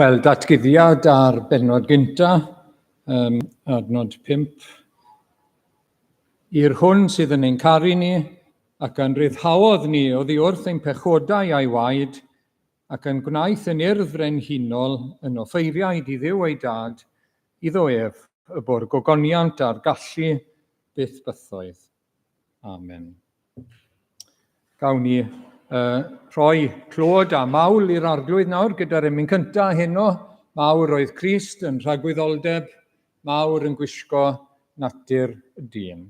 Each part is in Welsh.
Wel, datguddiad ar bennod gynta, um, adnod 5. I'r hwn sydd yn ein caru ni, ac yn rhyddhaodd ni oddi wrth ein pechodau a'i waed, ac yn gwnaeth yn urdd frenhinol yn offeiriaid i Dduw ei dad, iddo ef y bo'r gogoniant a'r gallu byth bythoedd. Amen. Gawn ni uh, rhoi clod a mawl i'r arglwydd nawr gyda'r emyn cyntaf heno. Mawr oedd Crist yn rhagwyddoldeb, mawr yn gwisgo natur dyn.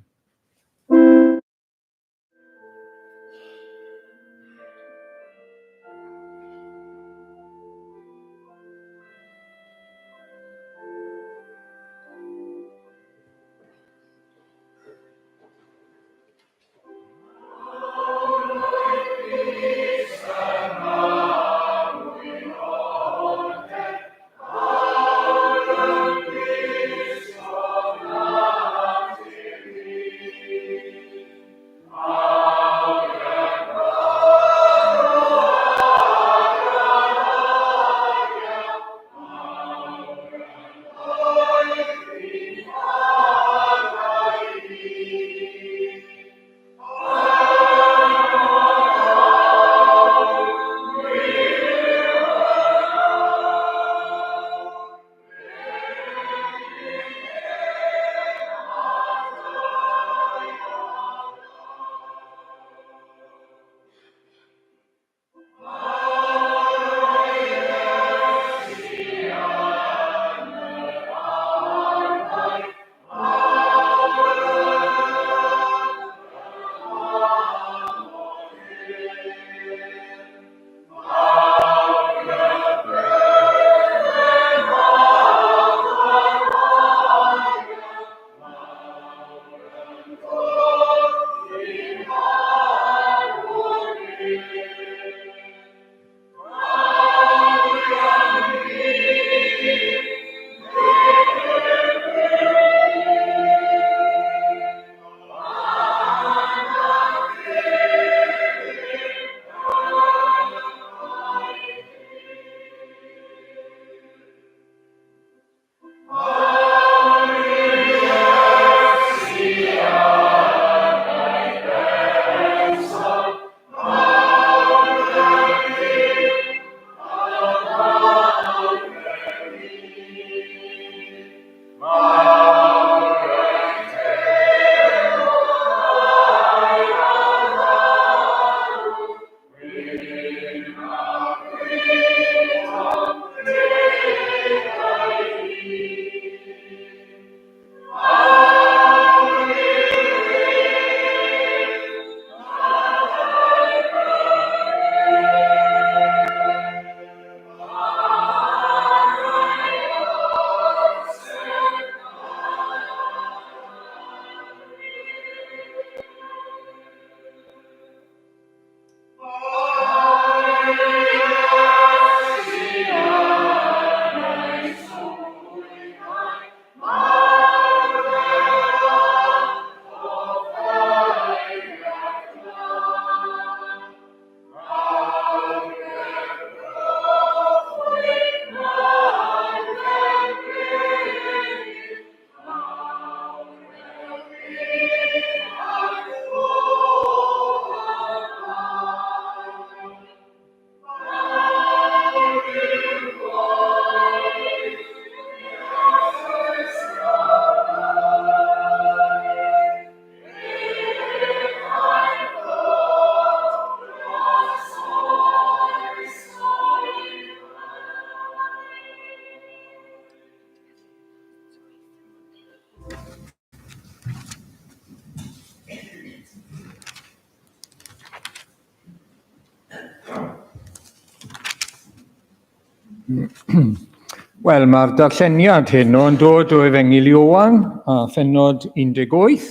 Wel, mae'r darlleniad hyn o'n dod o Efengyl Ioan a phennod 18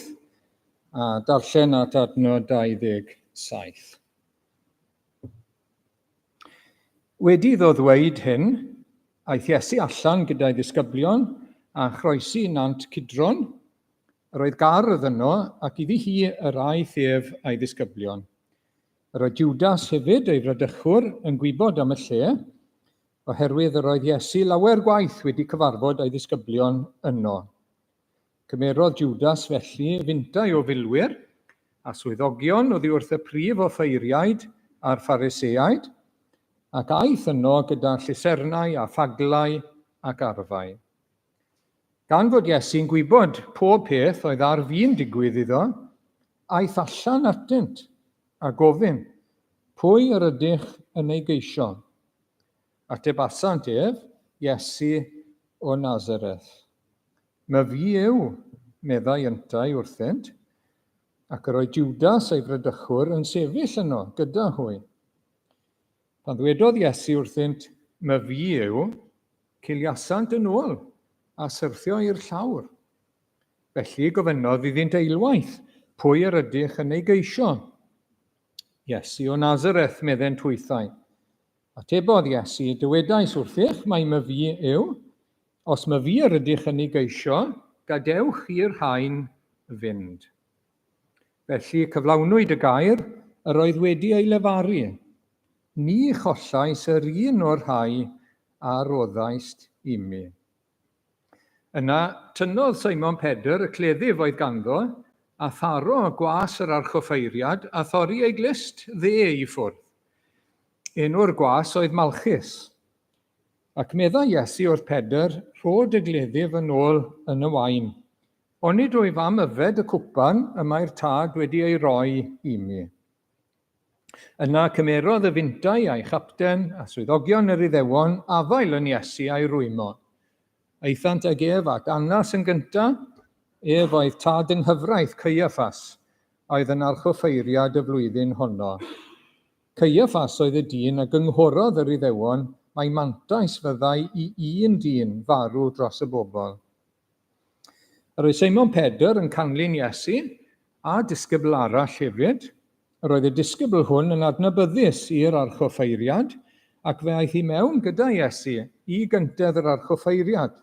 a darllen at adnod 27. Wedi iddo ddweud hyn, aeth Iesu allan gyda'i ddisgyblion a chroesi nant Cidron. Yr oedd gardd yno, ac iddi hi yr aeth ef a'i ddisgyblion. Yr oedd Judas hefyd, ei fradychwr, yn gwybod am y lle, oherwydd yr oedd Iesu lawer gwaith wedi cyfarfod â'i ddisgyblion yno. Cymerodd Jwdas felly fintai o filwyr a swyddogion oddi wrth y prif offeiriaid a'r Phariseaid, ac aeth yno gyda llusernau a ffaglau ac arfau. Gan fod Iesu'n gwybod pob peth oedd ar fin digwydd iddo, aeth allan atynt a gofyn, Pwy yr ydych yn ei geisio? Atebasant ef, Iesu o Nazareth. Myfi yw, meddai yntau wrthynt, ac yr oedd Jwdas ei fradychwr yn sefyll yno gyda hwy. Pan ddwedodd Iesu wrthynt, Myfi yw, ciliasant yn ôl a syrthio i'r llawr. Felly gofynnodd iddynt eilwaith, Pwy yr ydych yn ei geisio? Iesu o Nazareth, meddent hwythau. Atebodd Iesu, Dywedais wrthych mai myfi yw. Os myfi yr ydych yn ei geisio, gadewch i'r rhain fynd. Felly cyflawnwyd y gair yr oedd wedi ei lefaru, Ni chollais yr un o'r rhai a roddaist imi. Yna tynnodd Simon Pedr y cleddyf oedd ganddo, a tharo gwas yr archoffeiriad a thorri ei glust dde i ffwrdd. Enw'r gwas oedd Malchus. Ac meddai Iesu wrth Pedr, Rho dy gleddyf yn ôl yn y wain. Onid wyf am yfed y cwpan y mae'r Tad wedi ei roi i mi? Yna cymerodd y fintai a'i chapten a swyddogion yr Iddewon afael yn Iesu a'i rwymo. Aethant ag ef at Annas yn gyntaf, ef oedd tad yng nghyfraith Caiaffas, a oedd yn archoffeiriad y flwyddyn honno. Caiaffas oedd y dyn a gynghorodd yr Iddewon mai mantais fyddai i un dyn farw dros y bobl. Yr oedd Seimon Pedr yn canlyn Iesu, a disgybl arall hefyd. Yr oedd y disgybl hwn yn adnabyddus i'r archoffeiriad, ac fe aeth i mewn gyda Iesu i gyntedd yr archoffeiriad.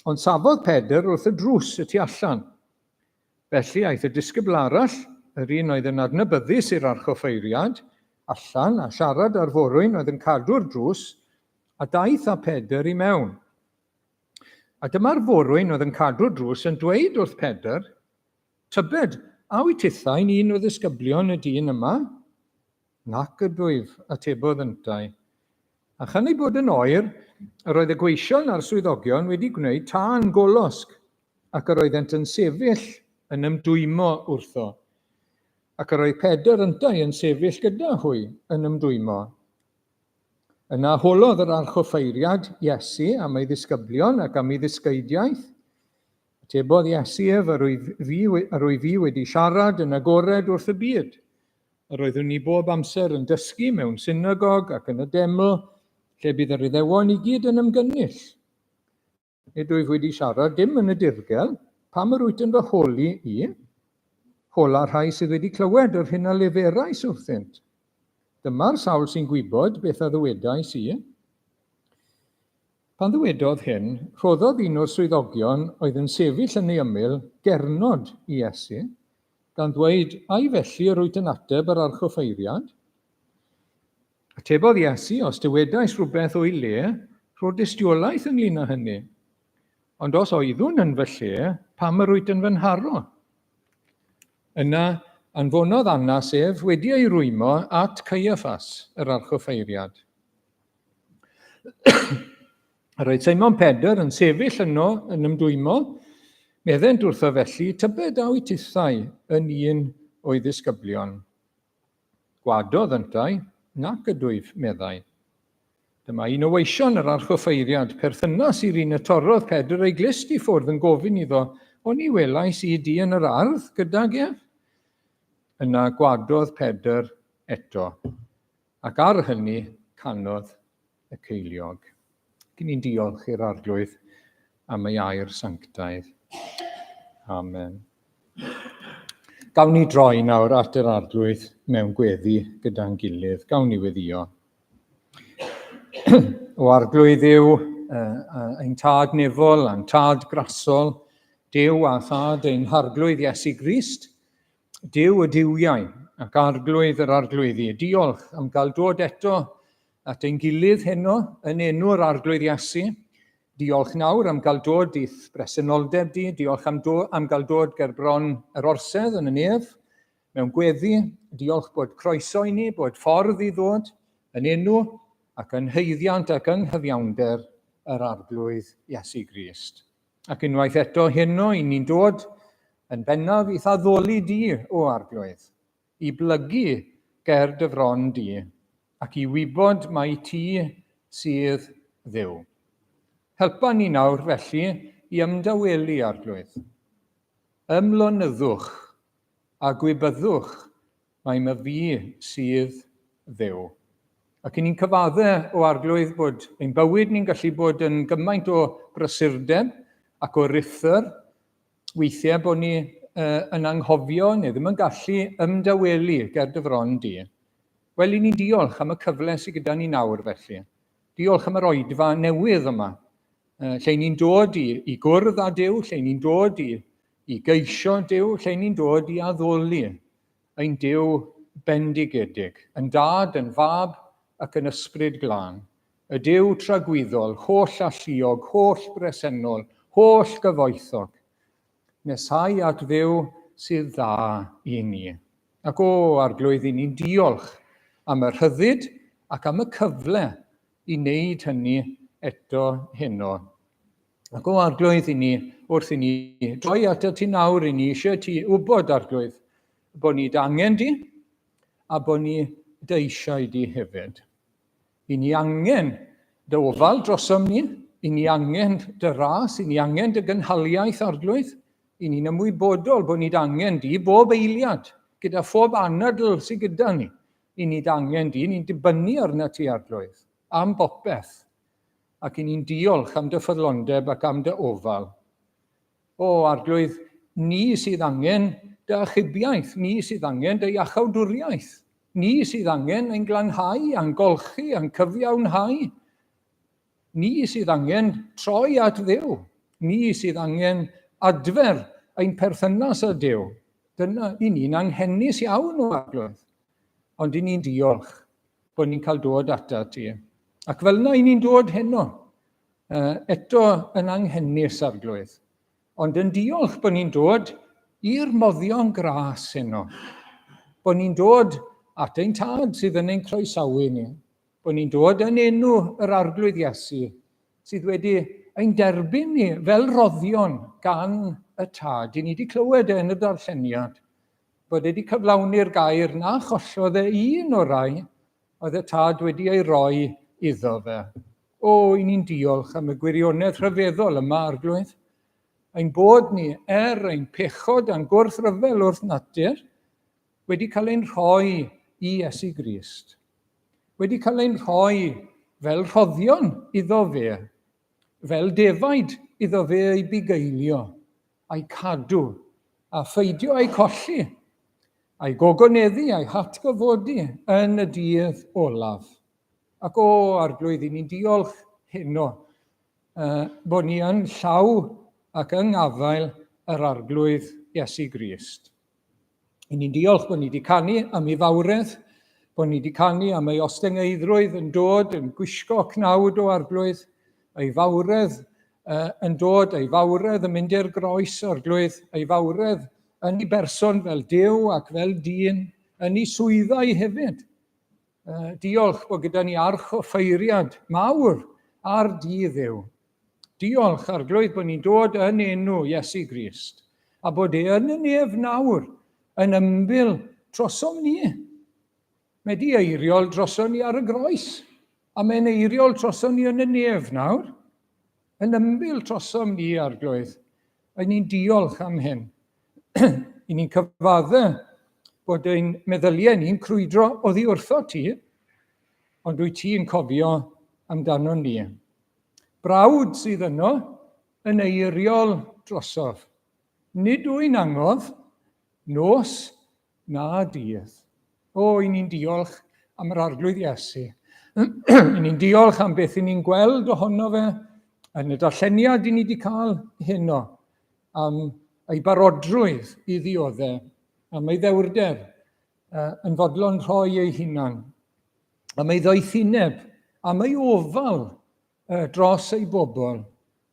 Ond safodd Pedr wrth y drws y tu allan. Felly aeth y disgybl arall, yr un oedd yn adnabyddus i'r archoffeiriad, allan a siarad â'r forwyn oedd yn cadw'r drws, a daeth â Pedr i mewn. A dyma'r forwyn oedd yn cadw'r drws yn dweud wrth Pedr, Tybed, a wyt tithau'n un o ddisgyblion y dyn yma? Nac ydwyf, atebodd yntau. A chan ei bod yn oer, yr oedd y gweision a'r swyddogion wedi gwneud tân golosg, ac yr oeddent yn sefyll yn ymdwymo wrtho. Ac yr oedd Pedr yntau yn sefyll gyda hwy yn ymdwymo. Yna holodd yr archoffeiriad Iesu am ei ddisgyblion ac am ei ddysgeidiaeth. Atebodd Iesu ef, yr wyf fi wedi siarad yn agored wrth y byd. Yr oeddwn i bob amser yn dysgu mewn synagog ac yn y deml, lle bydd yr Iddewon i gyd yn ymgynnull. Nid wyf wedi siarad dim yn y dirgel, pam yr wyt yn fy holi i? Hola rhai sydd wedi clywed yr hyn a leferais wrthynt. Dyma'r sawl sy'n gwybod beth a ddywedais i. Pan ddywedodd hyn, rhoddodd un o'r swyddogion oedd yn sefyll yn ei ymyl gernod i Iesu, gan ddweud, Ai felly yr wyt yn ateb yr archoffeiriad? Atebodd Iesu, Os dywedais rhywbeth o'i le, rho dystiolaeth ynglŷn â hynny. Ond os oeddwn yn fy lle, pam yr wyt yn fy nharo? Yna, anfonodd Annas ef, wedi ei rwymo, at Caiaffas, yr archoffeiriad. Yr oedd Simon Pedr yn sefyll yno yn ymdwymo. Meddent wrtho felly, tybed a wyt tithau yn un o'i ddisgyblion? Gwadodd yntau, nac ydwyf, meddai. Dyma un o weision yr archoffeiriad, perthynas i'r un y torrodd Pedr ei glust i ffwrdd yn gofyn iddo, Oni welais i di yn yr ardd gydag ef? Yna gwadodd Pedr eto. Ac ar hynny canodd y ceiliog. Gyn ni'n diolch i'r Arglwydd am ei air sanctaidd. Amen. Gawn ni droi nawr at yr Arglwydd mewn gweddi gyda'n gilydd. Gawn ni weddio. O Arglwydd yw ein tad nefol a'n tad grasol, Duw a thad ein harglwydd Iesu Grist, Duw y duwiau ac Arglwydd yr arglwyddi, diolch am gael dod eto at ein gilydd heno yn enw'r Arglwydd Iesu. Diolch nawr am gael dod i'th bresenoldeb di, diolch am, do, am gael dod ger bron yr orsedd yn y nef, mewn gweddi, diolch bod croeso i ni, bod ffordd i ddod yn enw ac yn haeddiant ac yng nghyfiawnder yr Arglwydd Iesu Grist. Ac unwaith eto heno i ni'n dod yn bennaf i'th addoli di, o Arglwydd, i blygu ger dy fron di, ac i wybod mai ti sydd Dduw. Helpa ni nawr felly i ymdawelu, Arglwydd. Ymlonyddwch a gwybyddwch mai myfi sydd Dduw. Ac i ni'n cyfadde, o Arglwydd, bod ein bywyd ni'n gallu bod yn gymaint o brysurdeb ac o ruthr, weithiau bod ni yn anghofio neu ddim yn gallu ymdawelu ger dy fron di. Wel, i ni'n diolch am y cyfle sydd gyda ni nawr felly. Diolch am yr oedfa newydd yma, lle ni'n dod i, i gwrdd â Duw, lle ni'n dod i, i geisio Duw, lle ni'n dod i addoli ein Duw bendigedig, yn dad, yn fab ac yn ysbryd glân. Y Duw tragwyddol, holl alluog, holl bresennol, holl gyfoethog. Nesau at Dduw sydd dda i ni. Ac o, Arglwydd, i ni'n diolch am y rhyddid ac am y cyfle i wneud hynny eto heno. Ac o Arglwydd, i ni, wrth i ni droi atat ti nawr, i ni eisiau ti wybod, Arglwydd, bod ni dy angen di, a bod ni dy eisiau di hefyd. I ni angen dy ofal drosom ni, i ni angen dy ras, i ni angen dy gynhaliaeth, Arglwydd. I ni'n ymwybodol bod ni angen di bob eiliad, gyda phob anadl sydd gyda ni. I ni angen di, ni'n dibynnu arna ti, Arglwydd, am bopeth. Ac i ni'n diolch am dy ffyddlondeb ac am dy ofal. O, Arglwydd, ni sydd angen dy achubiaeth, ni sydd angen dy iachawdwriaeth, ni sydd angen ein glanhau, a'n golchi, a'n cyfiawnhau. Ni sydd angen troi at Dduw, ni sydd angen adfer ein perthynas â Duw. Dyna, i ni'n anghenus iawn o Arglwydd, ond i ni'n diolch bod ni'n cael dod atat ti. Ac fel yna i ni'n dod heno, eto yn anghenus, Arglwydd, ond yn diolch bod ni'n dod i'r moddion gras heno, bod ni'n dod at ein tad sydd yn ein croesawu ni, bod ni'n dod yn enw yr Arglwydd Iesu sydd wedi ein derbyn ni fel roddion gan y tad. I ni wedi clywed e yn y darlleniad, bod e wedi cyflawni'r gair na chollodd e un o'r rai oedd y tad wedi ei roi iddo fe. O, i ni'n diolch am y gwirionedd rhyfeddol yma, Arglwydd. Ein bod ni, er ein pechod a'n gwrthryfel wrth natur, wedi cael ein rhoi i Iesu Grist. Wedi cael ein rhoi fel rhoddion iddo fe, fel defaid iddo fe ei bugeilio, a'i cadw, a pheidio a'u colli, a'i gogoneddu a'i hatgyfodi yn y dydd olaf. Ac o, Arglwydd, i ni'n diolch heno bod ni yn llaw ac yng ngafael yr Arglwydd Iesu Grist. I ni'n diolch bod ni wedi canu am ei fawredd, bod ni wedi canu am ei ostyngeiddrwydd yn dod yn gwisgo cnawd o Arglwydd, ei fawredd yn dod, ei fawredd yn mynd i'r groes, Arglwydd, ei fawredd yn ei berson fel Duw ac fel dyn, yn ei swyddau hefyd. Diolch bod gyda ni arch o ffeiriad mawr ar dydd Dduw. Diolch, Arglwydd, bod ni'n dod yn enw Iesu Grist, a bod e yn y nef nawr yn ymbil trosom ni. Mae di eiriol drosom ni ar y groes, a mae'n eiriol trosom ni yn y nef nawr, yn ymbil trosom ni, Arglwydd. A ni'n diolch am hyn. I ni'n cyfadde bod ein meddyliau ni'n crwydro oddi wrtho ti, ond dwi ti'n cofio amdano ni. Brawd sydd yno yn eiriol drosof. Nid wy'n angof, nos na dydd. O, i ni'n diolch am yr Arglwydd Iesu. I ni'n diolch am beth i ni'n gweld ohono fe yn y darlleniad i ni wedi cael heno, am ei barodrwydd i ddiodde, am ei ddewrder yn fodlon rhoi ei hunan, am ei ddoethineb. am ei ofal dros ei bobl.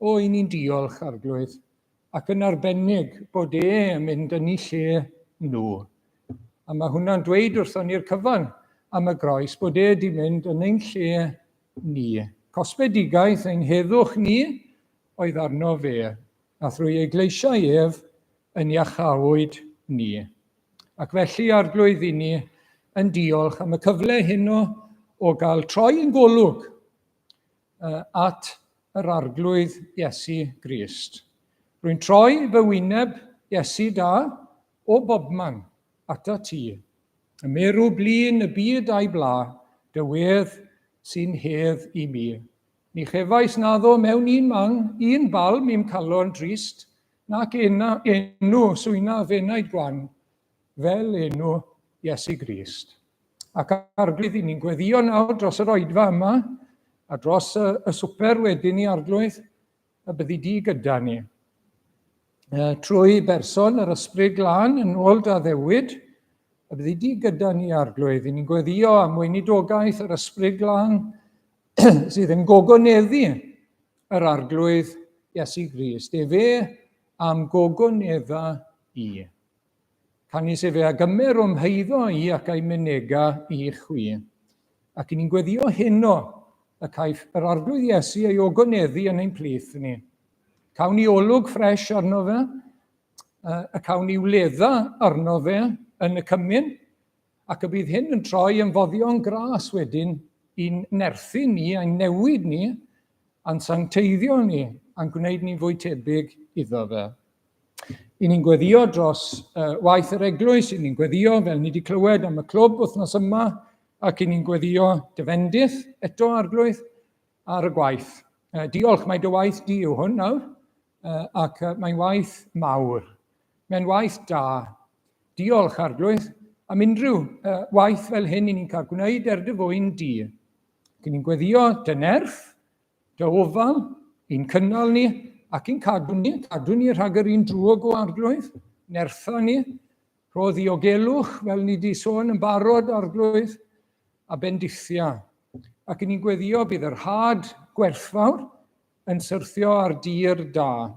O, i ni'n diolch, Arglwydd, ac yn arbennig bod e yn mynd yn ei lle nhw. A mae hwnna'n dweud wrthon ni'r cyfan am y groes, bod e wedi mynd yn ein lle ni. Cosbedigaeth ein heddwch ni oedd arno fe, a thrwy ei gleisiau ef yn iachawyd ni. Ac felly, Arglwydd, i ni yn diolch am y cyfle heno o gael troi yn golwg at yr Arglwydd Iesu Grist. Rwy'n troi fy wyneb, Iesu da, o bobman ata ti. Y merw blin y byd a'i bla, dy wedd sy'n hedd i mi. Ni chefais naddo mewn un man, un balm i'm calon drist, nac ena, enw swyna f'enaid gwan, fel enw Iesu Grist. Ac Arglwydd, i ni'n gweddio nawr dros yr oedfa yma, a dros y, y swper wedyn ni, Arglwydd, y byddi di gyda ni. E, trwy berson yr Ysbryd Glân yn ôl dy addewid, y byddi di gyda ni, Arglwydd. I ni'n gweddio am weinidogaeth yr Ysbryd Glân sydd yn gogoneddu yr Arglwydd Iesu Grist. Efe am gogonedda i. Canys efe a gymer o'm heiddo i ac a'i mynega i chwi. Ac i ni'n gweddio heno y caiff yr Arglwydd Iesu ei ogoneddu yn ein plith ni. Cawn ni olwg ffres arno fe, y cawn ni wledda arno fe yn y cymun, ac y bydd hyn yn troi yn foddion gras wedyn i'n nerthu ni a'n newid ni, a'n sancteiddio ni, a'n gwneud ni'n fwy tebyg iddo fe. I ni'n gweddio dros uh, waith yr eglwys, i ni'n gweddio fel ni wedi clywed am y clwb wythnos yma, ac i ni'n gweddio dy fendith eto arglwydd ar y gwaith. Uh, diolch, mae dy waith di yw hwn nawr, uh, ac uh, mae'n waith mawr. Mae'n waith da. Diolch, arglwydd, am unrhyw uh, waith fel hyn i ni'n cael gwneud er dy fwyn di. Ac i ni'n gweddio dy nerth, Dy ofal, i'n cynnal ni ac i'n cadw ni, cadw ni rhag yr un drwg o Arglwydd, nertha ni, rho ddiogelwch fel ni di sôn yn barod, Arglwydd, a bendithia. Ac i ni'n gweddio bydd yr had gwerthfawr yn syrthio ar dir da.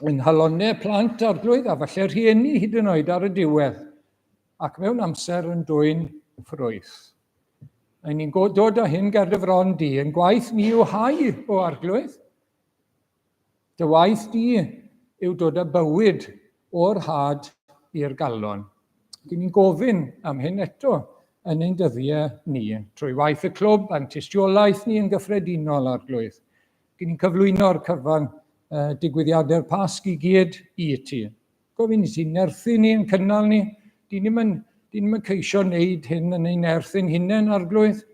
Yng nghalonnau plant, Arglwydd, a falle rhieni hyd yn oed ar y diwedd, ac mewn amser yn dwyn ffrwyth. Mae ni'n dod â hyn ger dy fron di, yn gwaith ni yw hau o arglwydd. Dy waith di yw dod â bywyd o'r had i'r galon. Dyn ni'n gofyn am hyn eto yn ein dyddiau ni, trwy waith y clwb a'n tystiolaeth ni yn gyffredinol, arglwydd. Dyn ni'n cyflwyno'r cyfan digwyddiadau'r Pasg i gyd i ti. Gofyn i ti nerthu ni, yn cynnal ni. Dyn ni'n yn, dyn ni'n ceisio wneud hyn yn ein nerth ein hunain, arglwydd.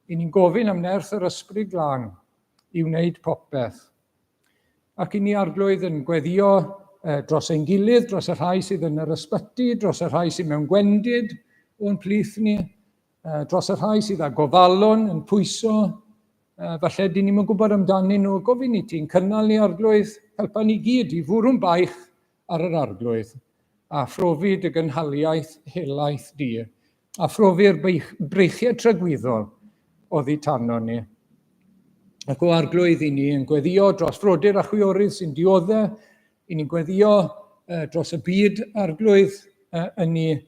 I ni'n gofyn am nerth yr Ysbryd Glân i wneud popeth. Ac i ni, arglwydd, yn gweddio eh, dros ein gilydd, dros y rhai sydd yn yr ysbyty, dros y rhai sydd mewn gwendid o'n plith ni, eh, dros y rhai sydd â gofalon yn pwyso Falle dyn ni'm yn gwybod amdanyn nhw. Gofyn i ti'n cynnal ni, Arglwydd, helpa ni gyd i fwrw'n baich ar yr Arglwydd, a phrofi dy gynhaliaeth helaeth di, a phrofi'r breichiau tragwyddol oddi tano ni. Ac o Arglwydd, i ni yn gweddio dros frodyr a chwiorydd sy'n diodde, i ni'n gweddio dros y byd, Arglwydd, yn ei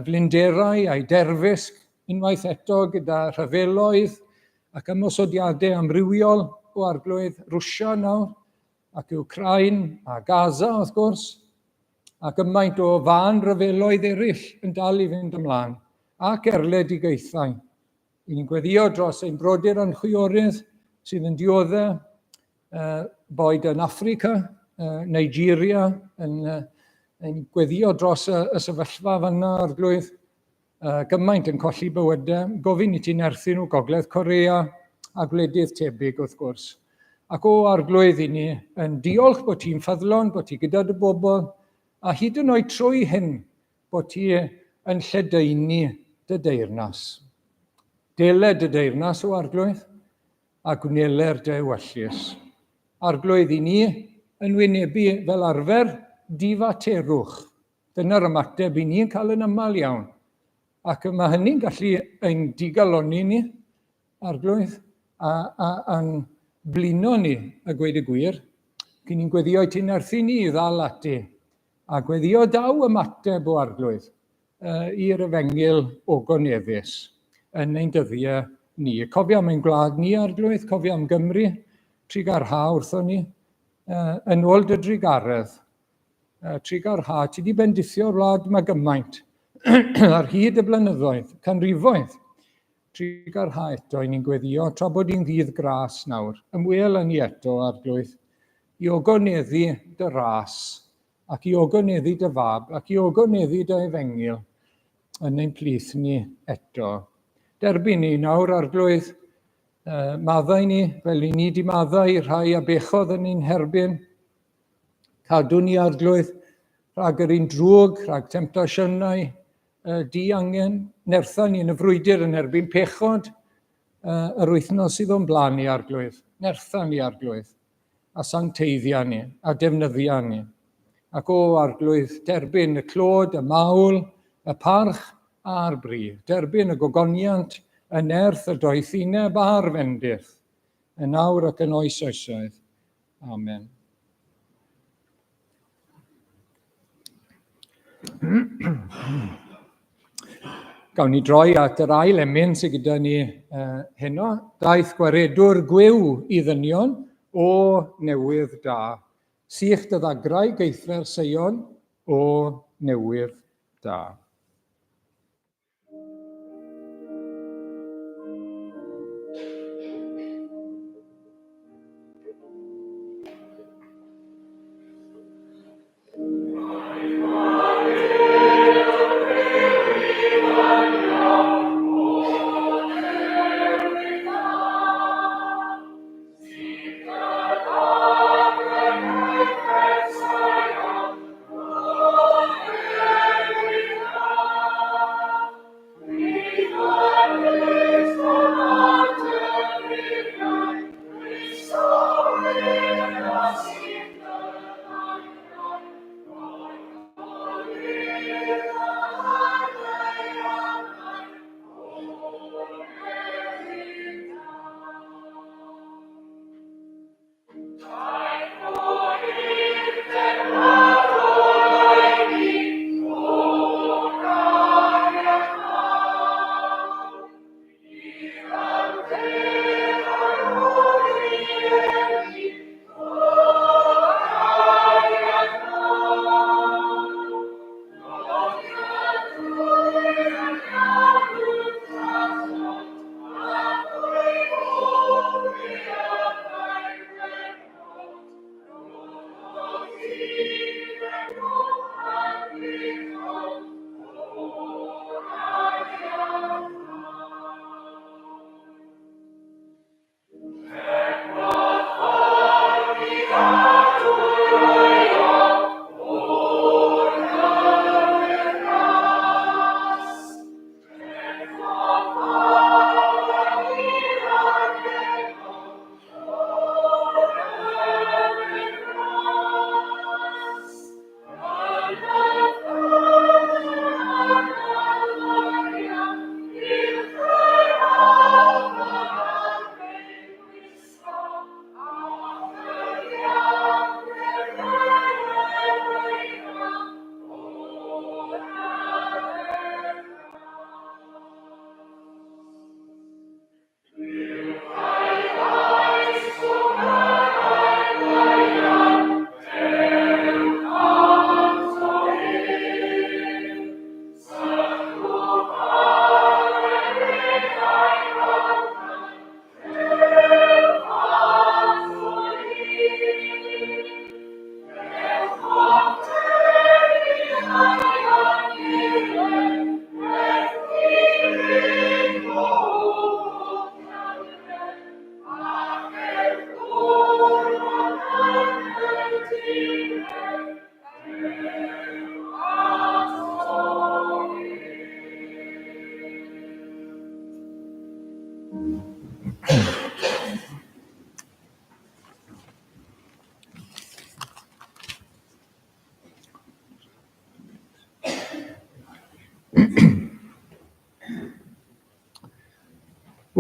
flinderau a'i derfysg, unwaith eto gyda rhyfeloedd ac ymosodiadau amrywiol o arglwydd Rwsia nawr, ac Wcráin a Gaza wrth gwrs, a gymaint o fân ryfeloedd eraill yn dal i fynd ymlaen, ac erledigaethau. I ni'n gweddio dros ein brodyr a'n chwiorydd sydd yn dioddef, boed yn Affrica, Nigeria, yn, yn gweddio dros y, y sefyllfa fanna, arglwydd, gymaint yn colli bywydau, gofyn i ti nerthu nhw, Gogledd Corea a gwledydd tebyg wrth gwrs. Ac o arglwydd i ni yn diolch bod ti'n ffyddlon, bod ti gyda dy bobl, a hyd yn oed trwy hyn bod ti yn lledaenu dy deyrnas. Dele dy deyrnas o arglwydd, a gwneler dy ewyllys. Arglwydd i ni yn wynebu fel arfer difaterwch. Dyna'r ymateb i ni'n cael yn aml iawn. Ac mae hynny'n gallu ein digalonni ni. Arglwydd, a, a, a'n blino ni, a gweud y gwir. Cyn ni'n gweddio i ti nerthu ni i ddal ati, a gweddio daw ymateb o Arglwydd i'r efengyl ogoneddus yn ein dyddiau ni. Cofio am ein gwlad ni, Arglwydd, cofio am Gymru, trugarha wrthon ni, yn ôl dy drugaredd, Trugarha, ti di bendithio'r wlad yma gymaint ar hyd y blynyddoedd, canrifoedd. Trugarha eto, i ni'n gweddio tra bod hi'n ddydd gras nawr. Ymwel â ni eto, Arglwydd, i ogoneddu dy ras, ac i ogoneddu dy fab, ac i ogoneddu dy efengyl yn ein plith ni eto. Derbyn ni nawr, Arglwydd, maddau ni fel i ni di maddau i'r rhai a bechodd yn ein herbyn. Cadw ni, Arglwydd, rhag yr un drwg, rhag temtasiynau diangen. Nertha ni yn y frwydr yn erbyn pechod yr wythnos sydd o'n blaen ni, Arglwydd. Nertha ni, Arglwydd, a sancteiddia ni, a defnyddia ni. Ac o, Arglwydd, derbyn y clod, y mawl, y parch a'r bri. Derbyn y gogoniant, y nerth, y doethineb a'r fendith, yn awr ac yn oes oesoedd. Amen. Gawn ni droi at yr ail emyn sydd gyda ni heno. Daeth gwaredwr gwiw i ddynion o newydd da. Sych dy ddagrau geithfer Seion o newydd da.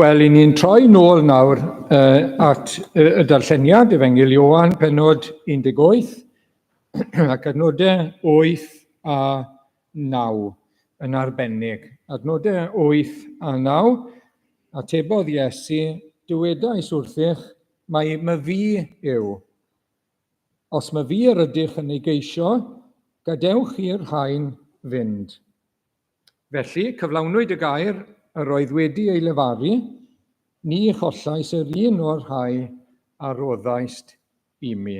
Wel, i ni'n troi nôl nawr uh, at y darlleniad, Efengyl Ioan, penod 18, ac adnodau 8 a 9 yn arbennig. Adnodau 8 a 9, atebodd Iesu, dywedais wrthych, mai myfi yw. Os myfi yr ydych yn ei geisio, gadewch i'r rhain fynd. Felly, cyflawnwyd y gair yr oedd wedi ei lefaru, Ni chollais yr un o'r rhai a roddaist i mi.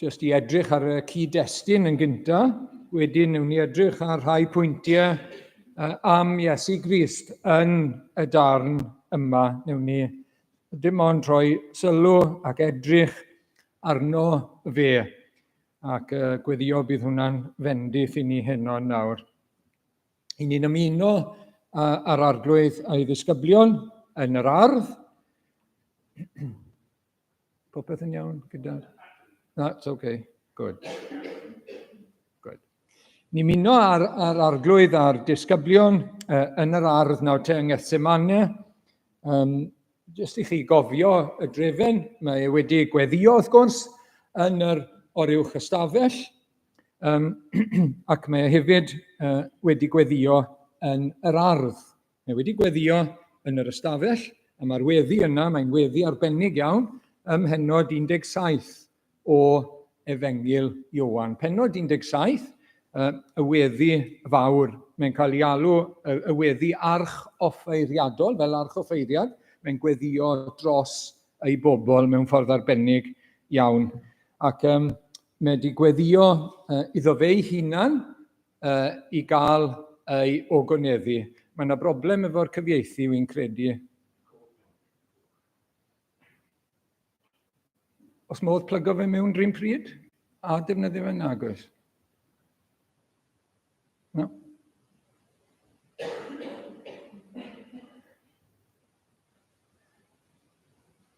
Jyst i edrych ar y cyd-destun yn gyntaf, wedyn newn ni edrych ar rhai pwyntiau am Iesu Grist yn y darn yma. Newn ni dim ond rhoi sylw ac edrych arno fe. Ac uh, gweddio bydd hwnna'n fendith i ni heno nawr. I ni'n ymuno â'r arglwydd a'i ddisgyblion yn yr ardd. Popeth yn iawn gyda... That's okay. Good. Good. Ni'n muno ar, ar arglwydd a'r disgyblion uh, yn yr ardd nawr te yng Ngethsemane. Um, Jyst i chi gofio y drefen, mae e wedi gweddio wrth gwrs yn yr oruwch ystafell, um, ac mae e hefyd uh, wedi gweddio yn yr ardd. Mae wedi gweddio yn yr ystafell, a mae'r weddi yna, mae'n weddi arbennig iawn, ym mhennod 17 o Efengyl Ioan. Pennod 17, y weddi fawr, mae'n cael ei alw y weddi arch-offeiriadol, fel arch-offeiriad, mae'n gweddio dros ei bobl mewn ffordd arbennig iawn. Ac um, mae wedi gweddio uh, iddo fe'i hunan uh, i gael ei ogoneddu. Mae yna broblem efo'r cyfieithu, wy'n credu. Os modd plygo fe mewn rhywun pryd a defnyddio fe nag oes? No.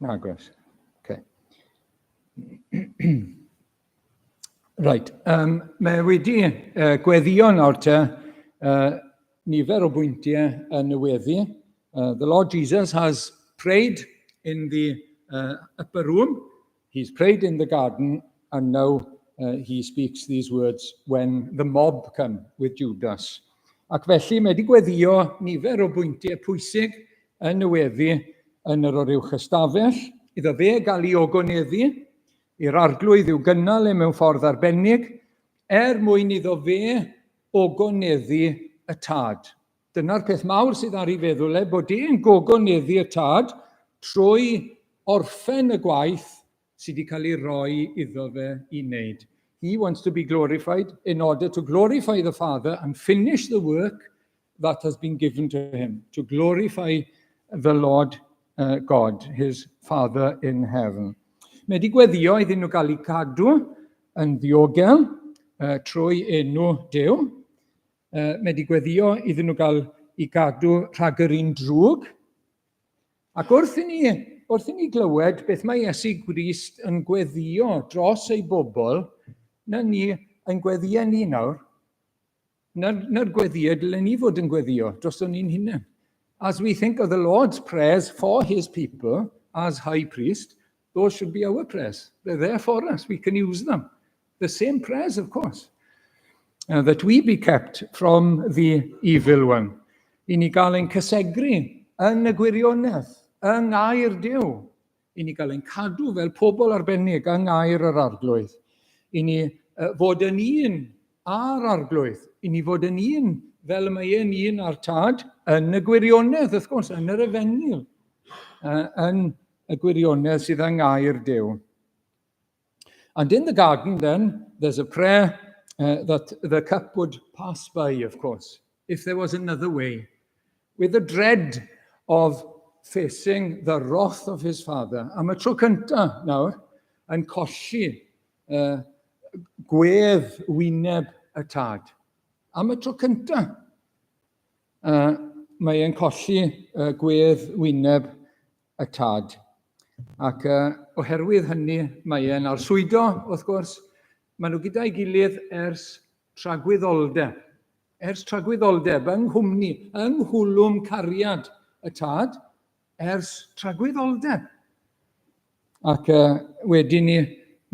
Nag oes. Okay. Right, um, mae wedi uh, gweddio nawr te uh, nifer o bwyntiau yn y weddi. Uh, the Lord Jesus has prayed in the uh, upper room, he's prayed in the garden, and now uh, he speaks these words when the mob come with Judas. Ac felly mae wedi gweddio nifer o bwyntiau pwysig yn y weddi yn yr oruwch ystafell, iddo fe gael ei ogoneddu, i'r arglwydd i'w gynnal e mewn ffordd arbennig, er mwyn iddo fe ogoneddu y tad. Dyna'r peth mawr sydd ar ei feddwl e, bod e'n gogoneddu y tad trwy orffen y gwaith sydd wedi cael ei roi iddo fe i wneud. He wants to be glorified in order to glorify the Father and finish the work that has been given to him, to glorify the Lord uh, God, his Father in heaven. Mae wedi gweddio iddyn nhw gael eu cadw yn ddiogel uh, trwy enw Duw. Uh, mae wedi gweddio iddyn nhw gael i gadw rhag yr un drwg. Ac wrth i ni, wrth i ni glywed beth mae Iesu Grist yn gweddio dros ei bobl, na ni yn gweddio ni nawr, na'r, na gweddio dylen ni fod yn gweddio dros o'n ni'n hunain. As we think of the Lord's prayers for his people as high priest, those should be our prayers. They're there for us. We can use them. The same prayers, of course. Uh, that we be kept from the evil one. I ni gael ein cysegru yn y gwirionedd, yng ngair Duw. I ni gael ein cadw fel pobl arbennig yng ngair yr arglwydd. I ni uh, fod yn un â'r arglwydd. I ni fod yn un fel y mae e'n un â'r tad yn y gwirionedd, wrth gwrs, yn yr efengyl, uh, yn y gwirionedd sydd yng ngair Duw. And in the garden then, there's a prayer uh, that the cup would pass by, of course, if there was another way. With the dread of facing the wrath of his father. Am y tro cyntaf nawr, yn colli uh, gwedd wyneb y tad. Am y tro cyntaf. Uh, mae e'n colli uh, gwedd wyneb y tad. Ac uh, oherwydd hynny, mae e'n arswydo, wrth gwrs. Maen nhw gyda'i gilydd ers tragwyddoldeb. Ers tragwyddoldeb, yng nghwmni, yng nghwlwm cariad y Tad, ers tragwyddoldeb. Ac wedyn ni,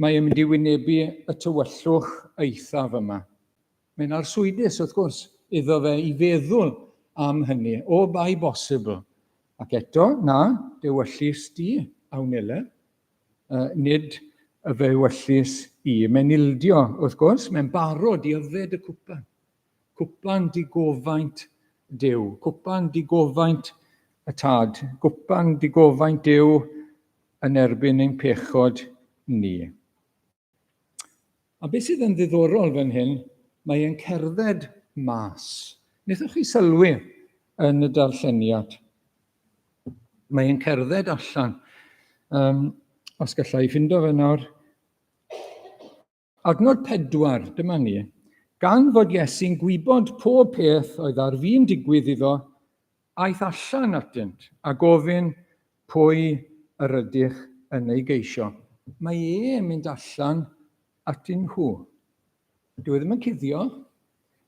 mae e'n mynd i wynebu y tywyllwch eithaf yma. Mae'n arswydus, wrth gwrs, iddo fe i feddwl am hynny, o bai bosibl. Ac eto, na, dewyllys di, a wnele. Nid y fewyllys i. Mae'n ildio, wrth gwrs, mae'n barod i yfed y cwpan. Cwpan digofaint Duw, cwpan digofaint y Tad, gwpan digofaint Duw yn erbyn ein pechod ni. A beth sydd yn ddiddorol fan hyn, mae e'n cerdded mas. Wnaethoch chi sylwi yn y darlleniad? Mae e'n cerdded allan. Os gallai ffindo fe nawr. Adnod 4, dyma ni. Gan fod Iesu'n gwybod pob peth oedd ar fin digwydd iddo, aeth allan atynt a gofyn Pwy yr ydych yn ei geisio? Mae e'n mynd allan atyn nhw. Dyw e ddim yn cuddio,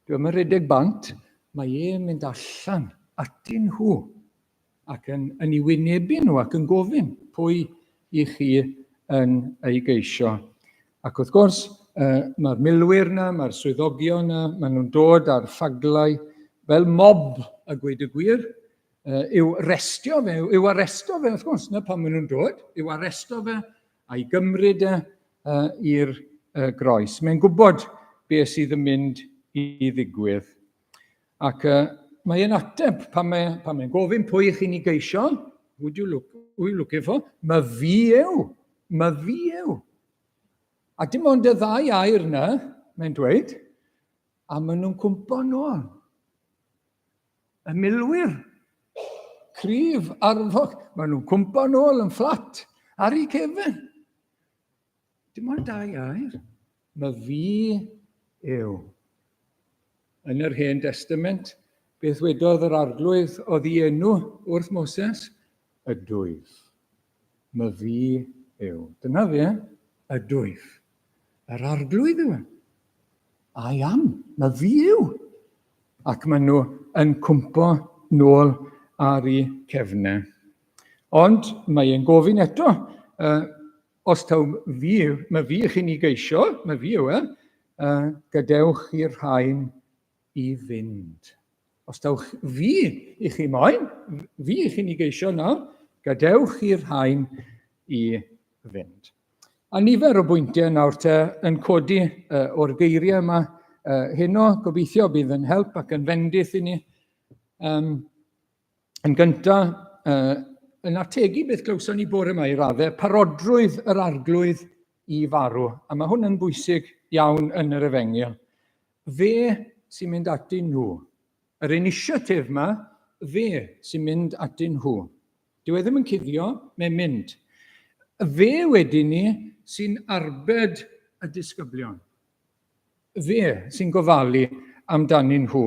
dyw e ddim yn rhedeg bant, mae e'n mynd allan atyn nhw ac yn, yn ei wynebu nhw ac yn gofyn pwy i chi yn ei geisio. Ac wrth gwrs, uh, mae'r milwyr yna, mae'r swyddogion yna, maen nhw'n dod ar ffaglau fel mob a gweud y gwir, I'w restio fe, i'w arresto fe, wrth gwrs, na pan maen nhw'n dod, i'w arresto fe a'i gymryd e i'r groes. Mae'n gwybod beth sydd yn mynd i ddigwydd. Ac mae'n ateb pan mae'n pan mae gofyn pwy chi'n ei geisio, would you look, who you looking for? Mae fi yw, mae fi yw. A dim ond y ddau air yna, mae'n dweud, a maen nhw'n cwmpo nôl. Y milwyr cryf arfog, maen nhw'n cwmpo nôl yn fflat ar eu cefen. Dim ond dau air. Mae fi yw. Yn yr Hen Testament, beth wedodd yr Arglwydd oedd ei enw wrth Moses? Ydwyf. Mae fi yw. Dyna fe, ydwyf. Yr Arglwydd yw e. I am. Mae fi yw. Ac maen nhw yn cwmpo nôl ar eu cefnau. Ond mae e'n gofyn eto, uh, os taw fi, mae fi chi'n ei geisio, mae fi yw e, gadewch i'r rhain i fynd. Os taw fi i chi moyn, fi i chi'n ei geisio nawr, gadewch i'r rhain i fynd. A nifer o bwyntiau nawr te yn codi o'r geiriau yma heno, gobeithio bydd yn help ac yn fendith i ni. Yn gyntaf, yn ategu beth glywson ni bore yma i raddau, parodrwydd yr arglwydd i farw. A mae hwn yn bwysig iawn yn yr efengyl. Fe sy'n mynd atyn nhw. Yr initiative yma, fe sy'n mynd atyn nhw. Dyw e ddim yn cuddio, mae'n mynd. Fe wedyn ni sy'n arbed y disgyblion. Fe sy'n gofalu amdanyn nhw.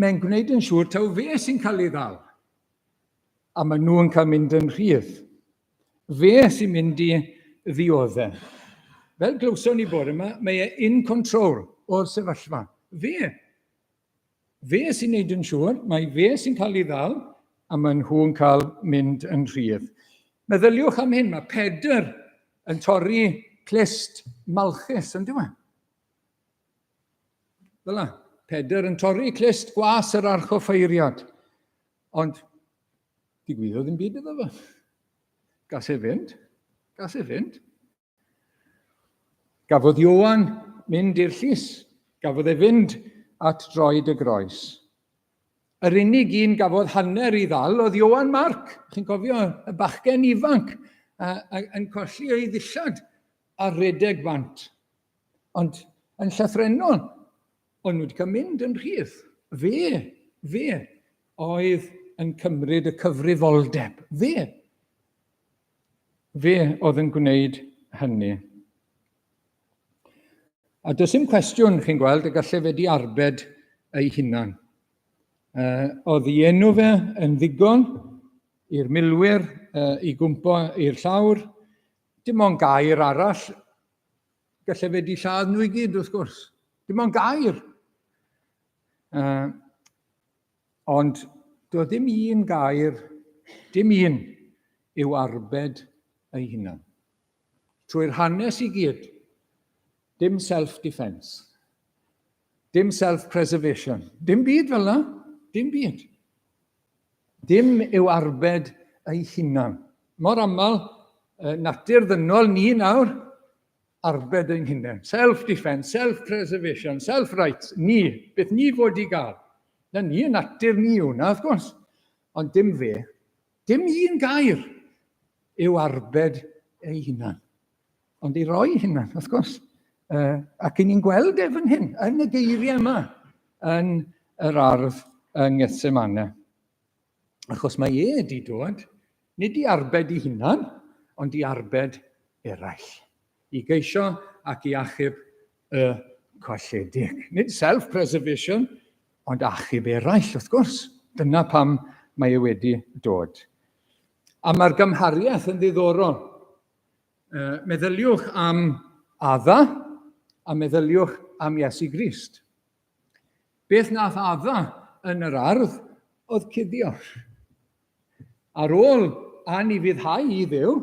Mae'n gwneud yn siŵr taw fe sy'n cael ei ddal. A maen nhw'n cael mynd yn rhydd. Fe sy'n mynd i ddioddef. Fel glywson ni bore yma, mae e in control o'r sefyllfa. Fe Fe sy'n neud yn siŵr, mae fe sy'n cael ei ddal, a maen nhw'n cael mynd yn rhydd. Meddyliwch am hyn, mae Pedr yn torri clust Malchus, yn dyw e? Fel la, Pedr yn torri clust gwas yr archoffeiriad. Ond digwyddodd ddim byd iddo fe. Gas e fynd. Gas e fynd. Gafodd Ioan mynd i'r llys. Gafodd e fynd at droed y groes. Yr unig un gafodd hanner i ddal oedd Ioan Marc. Chi'n cofio y bachgen ifanc a, a, yn colli ei ddillad a redeg bant. Ond yn llythrennol, o'n nhw wedi cael mynd yn rhydd. Fe, fe oedd yn cymryd y cyfrifoldeb. Fe. Fe oedd yn gwneud hynny. A does dim cwestiwn, chi'n gweld, y gallai fe di arbed ei hunan. Oedd ei enw fe yn ddigon i'r milwyr i gwmpo i'r llawr. Dim ond gair arall, gallai fe di lladd nhw i gyd, wrth gwrs. Dim ond gair. Ond doedd dim un gair, dim un, i'w arbed ei hunan. Trwy'r hanes i gyd, dim self-defence, dim self-preservation, dim byd fel yna, dim byd. Dim i'w arbed ei hunan. Mor aml, natur ddynol ni nawr, arbed ein hunain. Self-defence, self-preservation, self-rights, ni, beth ni fod i gael. Na ni, natur ni yw hwnna, wrth gwrs. Ond dim fe. Dim un gair yw arbed ei hunan. Ond i roi hunan, wrth gwrs. Ac i ni'n gweld e fan hyn, yn y geiriau yma, yn yr ardd yng Ngethsemane. Achos mae e wedi dod, nid i arbed i hunan, ond i arbed eraill. I geisio ac i achub y colledig. Nid self-preservation, ond achub eraill, wrth gwrs. Dyna pam mae e wedi dod. A mae'r gymhariaeth yn ddiddorol. Meddyliwch am Adda a meddyliwch am Iesu Grist. Beth nath Adda yn yr ardd oedd cuddio. Ar ôl anufuddhau i Dduw,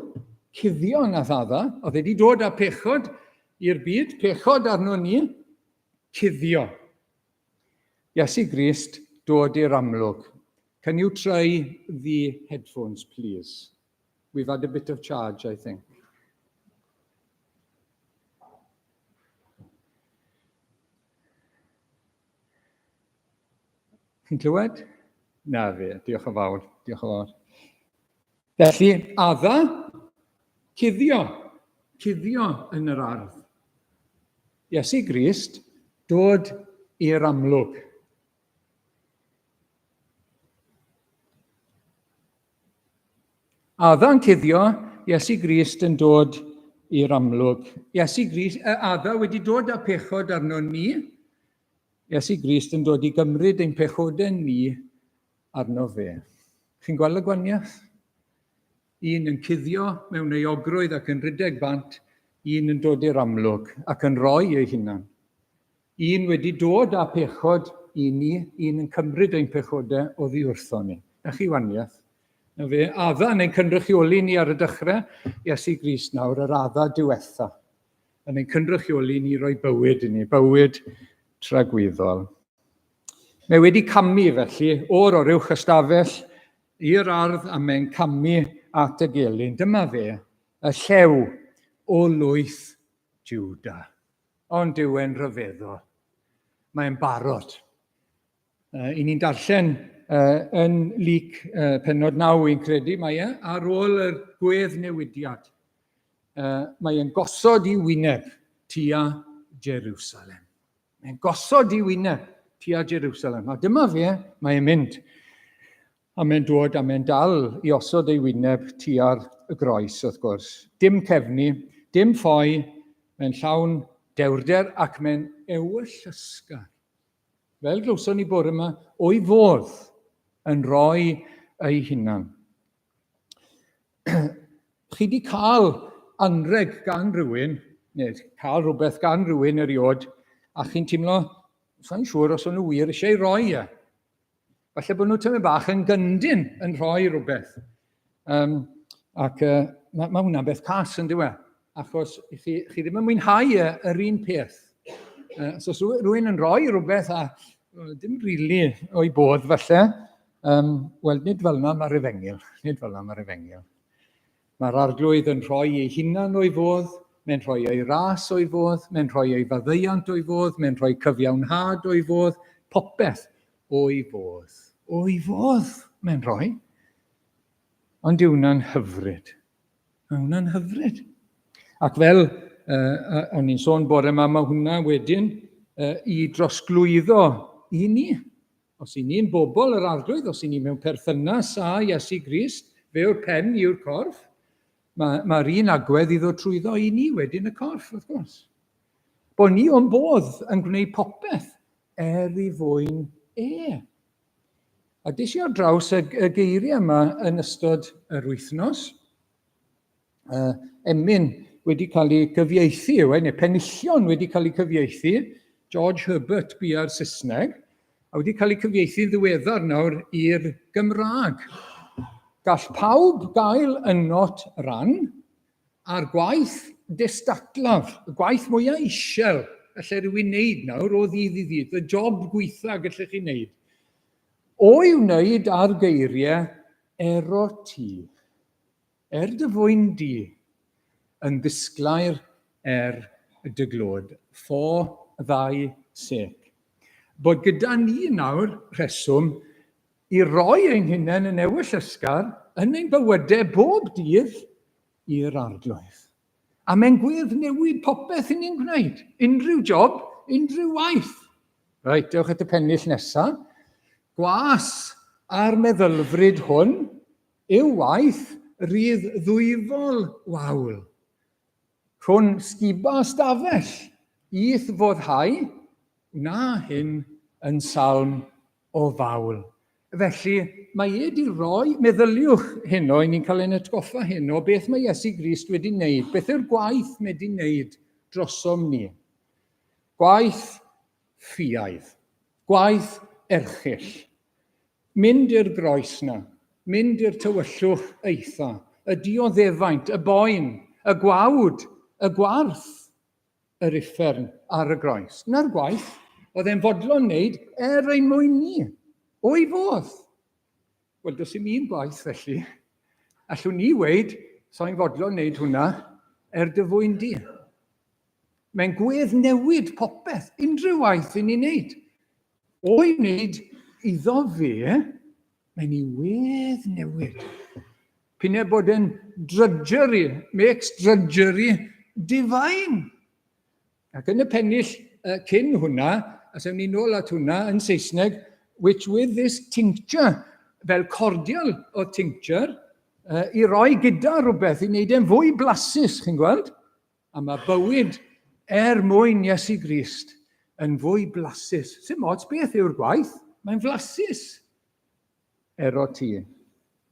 cuddio nath Adda, oedd wedi dod â pechod i'r byd, pechod arno ni, cuddio. Iesu Grist dod i'r amlwg. Can you try the headphones, please? We've had a bit of charge, I think. Chi'n clywed? Na fe, diolch yn fawr, diolch yn fawr. Felly, adda, cuddio, cuddio yn yr ardd. Iesu Grist, dod i'r amlwg. Adda'n cuddio, Iesu Grist yn dod i'r amlwg. Iesu Grist, Adda wedi dod â pechod arno ni. Iesu Grist yn dod i gymryd ein pechodau ni arno fe. Chi'n gweld y gwaniaeth? Un yn cuddio mewn euogrwydd ac yn rhedeg bant, un yn dod i'r amlwg ac yn rhoi ei hunan. Un wedi dod â phechod i ni, un yn cymryd ein pechodau oddi wrtho ni. Na chi waniaeth. Na fe, Adda yn ein cynrychioli ni ar y dechrau, Iesu Grist nawr, yr Adda diwetha. Yn ein cynrychioli ni roi bywyd i ni, bywyd tragwyddol. Mae wedi camu felly o'r oruwch ystafell i'r ardd a mae'n camu at y gelyn. Dyma fe, y llew o lwyth Juda. Ond yw e'n rhyfeddol? Mae'n barod. I ni'n darllen yn Luc pennod 9, i'n credu, mae e, ar ôl yr gwedd newidiad. Mae e'n gosod i wyneb tua Jerusalem. Mae'n gosod i wyneb tua Jerusalem. A dyma fe, mae e'n mynd. A mae'n dod a mae'n dal i osod ei wyneb tua'r groes, wrth gwrs. Dim cefnu, dim ffoi, mae'n llawn dewrder ac mae'n ewyllysgar. Fel glywson ni bore yma, o'i fodd yn rhoi ei hunan. Chi wedi cael anreg gan rhywun, neu cael rhywbeth gan rhywun eriod, a chi'n teimlo, sa'n siŵr os o'n nhw wir eisiau ei roi e. Falle bod nhw tymed bach yn gyndyn yn rhoi rhywbeth. Um, ac uh, mae, mae hwnna'n beth cas yn diwe, achos chi, chi ddim yn mwynhau e, yr un peth. So os rhywun yn rhoi rhywbeth a dim rili really o'i bodd falle, um, wel nid fel yna mae'r efengyl, nid fel yna mae'r efengyl. Mae'r Arglwydd yn rhoi ei hunan o'i fodd, mae'n rhoi ei ras o'i fodd, mae'n rhoi ei faddeuant o'i fodd, mae'n rhoi cyfiawnhad o'i fodd, popeth o'i fodd. O'i fodd mae'n rhoi. Ond yw hwnna'n hyfryd. Mae hwnna'n hyfryd. Ac fel uh, o'n i'n sôn bore yma, mae hwnna wedyn uh, i drosglwyddo i ni. Os i ni'n bobl yr Arglwydd, os i ni mewn perthynas â Iesu Grist, fe yw'r pen yw'r corff, mae'r ma un agwedd i ddod trwyddo i ni wedyn y corff, wrth gwrs. Bod ni o'n bodd yn gwneud popeth er i fwyn e. A des i ar draws y, y geiriau yma yn ystod yr wythnos. Emyn wedi cael ei gyfieithu yw e, neu penillion wedi cael eu cyfieithu, George Herbert bua'r Saesneg, a wedi cael ei cyfieithu'n ddiweddar nawr i'r Gymraeg. Gall pawb gael ynot ran a'r gwaith destatlaf, y gwaith mwyaf isel gallai rhywun wneud nawr o ddydd i ddydd, y job gweitha gallech chi wneud, o'i wneud ar geiriau ero ti, er dy fwyn di, yn ddisglair er dy glod, for thy sake. Bod gyda ni nawr rheswm i roi ein hunain yn ewyllysgar yn ein bywydau bob dydd i'r Arglwydd. A mae'n gwedd newid popeth i ni'n gwneud. Unrhyw job, unrhyw waith. Reit, dewch at y pennill nesaf. Gwas a'r meddylfryd hwn yw waith rydd ddwyfol wawl. Rhwng sguba stafell, i'th foddhau, wna hyn yn salm o fawl. Felly, mae e wedi rhoi, meddyliwch heno, i ni'n cael ein atgoffa heno, beth mae Iesu Grist wedi wneud, beth yw'r gwaith mae wedi wneud drosom ni. Gwaith ffiaidd, gwaith erchyll. Mynd i'r groes na, mynd i'r tywyllwch eitha, y dioddefaint, y boen, y gwawd, y gwarth, yr uffern ar y groes. Na'r gwaith oedd e'n fodlon wneud er ein mwyn ni, o'i fodd. Wel, does dim un gwaith felly. Allwn ni weid, so'n fodlon wneud hwnna er dy fwyn di. Mae'n gwedd newid popeth, unrhyw waith i ni'n wneud. O'i wneud iddo fe, mae'n ei wedd newid. P'un bod yn drudgery, makes drudgery divine. Ac yn y pennill cyn hwnna, a sef ni nôl at hwnna yn Saesneg, which with this tincture, fel cordial o tincture, i roi gyda rhywbeth i wneud e'n fwy blasus, chi'n gweld? A mae bywyd er mwyn Iesu Grist yn fwy blasus. Sim ots beth yw'r gwaith, mae'n flasus. Ero ti,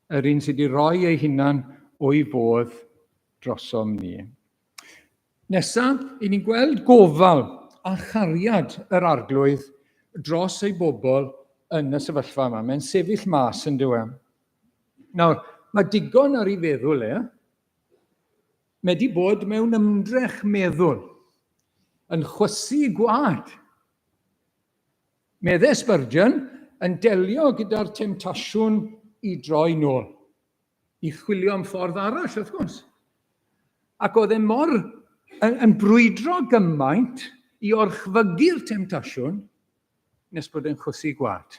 yr un sydd wedi rhoi ei hunan o'i fodd drosom ni. Nesaf, i ni'n gweld gofal a chariad yr Arglwydd dros ei bobl yn y sefyllfa yma. Mae'n sefyll mas yn dyw e. Nawr, mae digon ar ei feddwl e. Mae wedi bod mewn ymdrech meddwl, yn chwysu gwad. Medde Spurgeon yn delio gyda'r temtasiwn i droi nôl, i chwilio am ffordd arall, wrth gwrs. Ac oedd e mor yn, yn brwydro gymaint i orchfygu'r temtasiwn nes bod e'n chwysu gwad.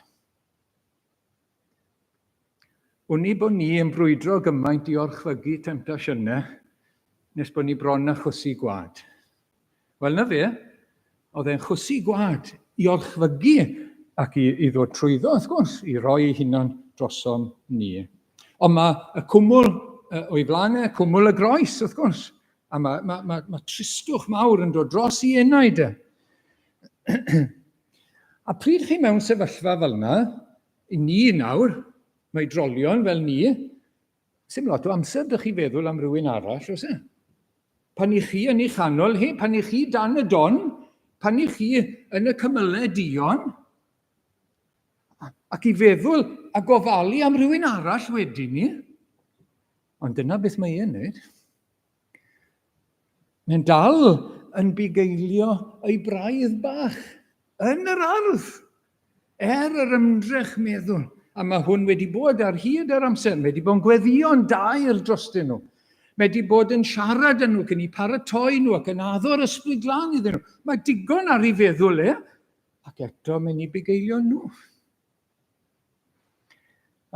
Wn i bod ni yn brwydro gymaint i orchfygu temtasiynau nes bod ni bron â chwysu gwad. Wel, na fe, oedd e'n chwysu gwad i orchfygu ac i, i ddod trwyddo, wrth gwrs, i roi ei hunan drosom ni. Ond mae y cwmwl o'i flaen e, cwmwl y groes, wrth gwrs, a mae, mae, mae, mae tristwch mawr yn dod dros i enaid e. A pryd chi mewn sefyllfa fel yna, i ni nawr, mae drolion fel ni, sy'n lot o amser dych chi feddwl am rhywun arall, oes e? Pan i chi yn ei chanol hi, pan i chi dan y don, pan i chi yn y cymylau dion, ac i feddwl a gofalu am rhywun arall wedyn ni. Ond dyna beth mae e'n wneud. Mae'n dal yn bugeilio ei braidd bach yn yr ardd, er yr ymdrech meddwl. A mae hwn wedi bod ar hyd yr amser. Mae wedi bod yn gweddïo'n daer drostyn nhw. Mae wedi bod yn siarad â nhw, cyn i paratoi nhw ac yn addo'r ysbryd glân iddyn nhw. Mae digon ar ei feddwl e, ac eto mae'n ei bugeilio nhw.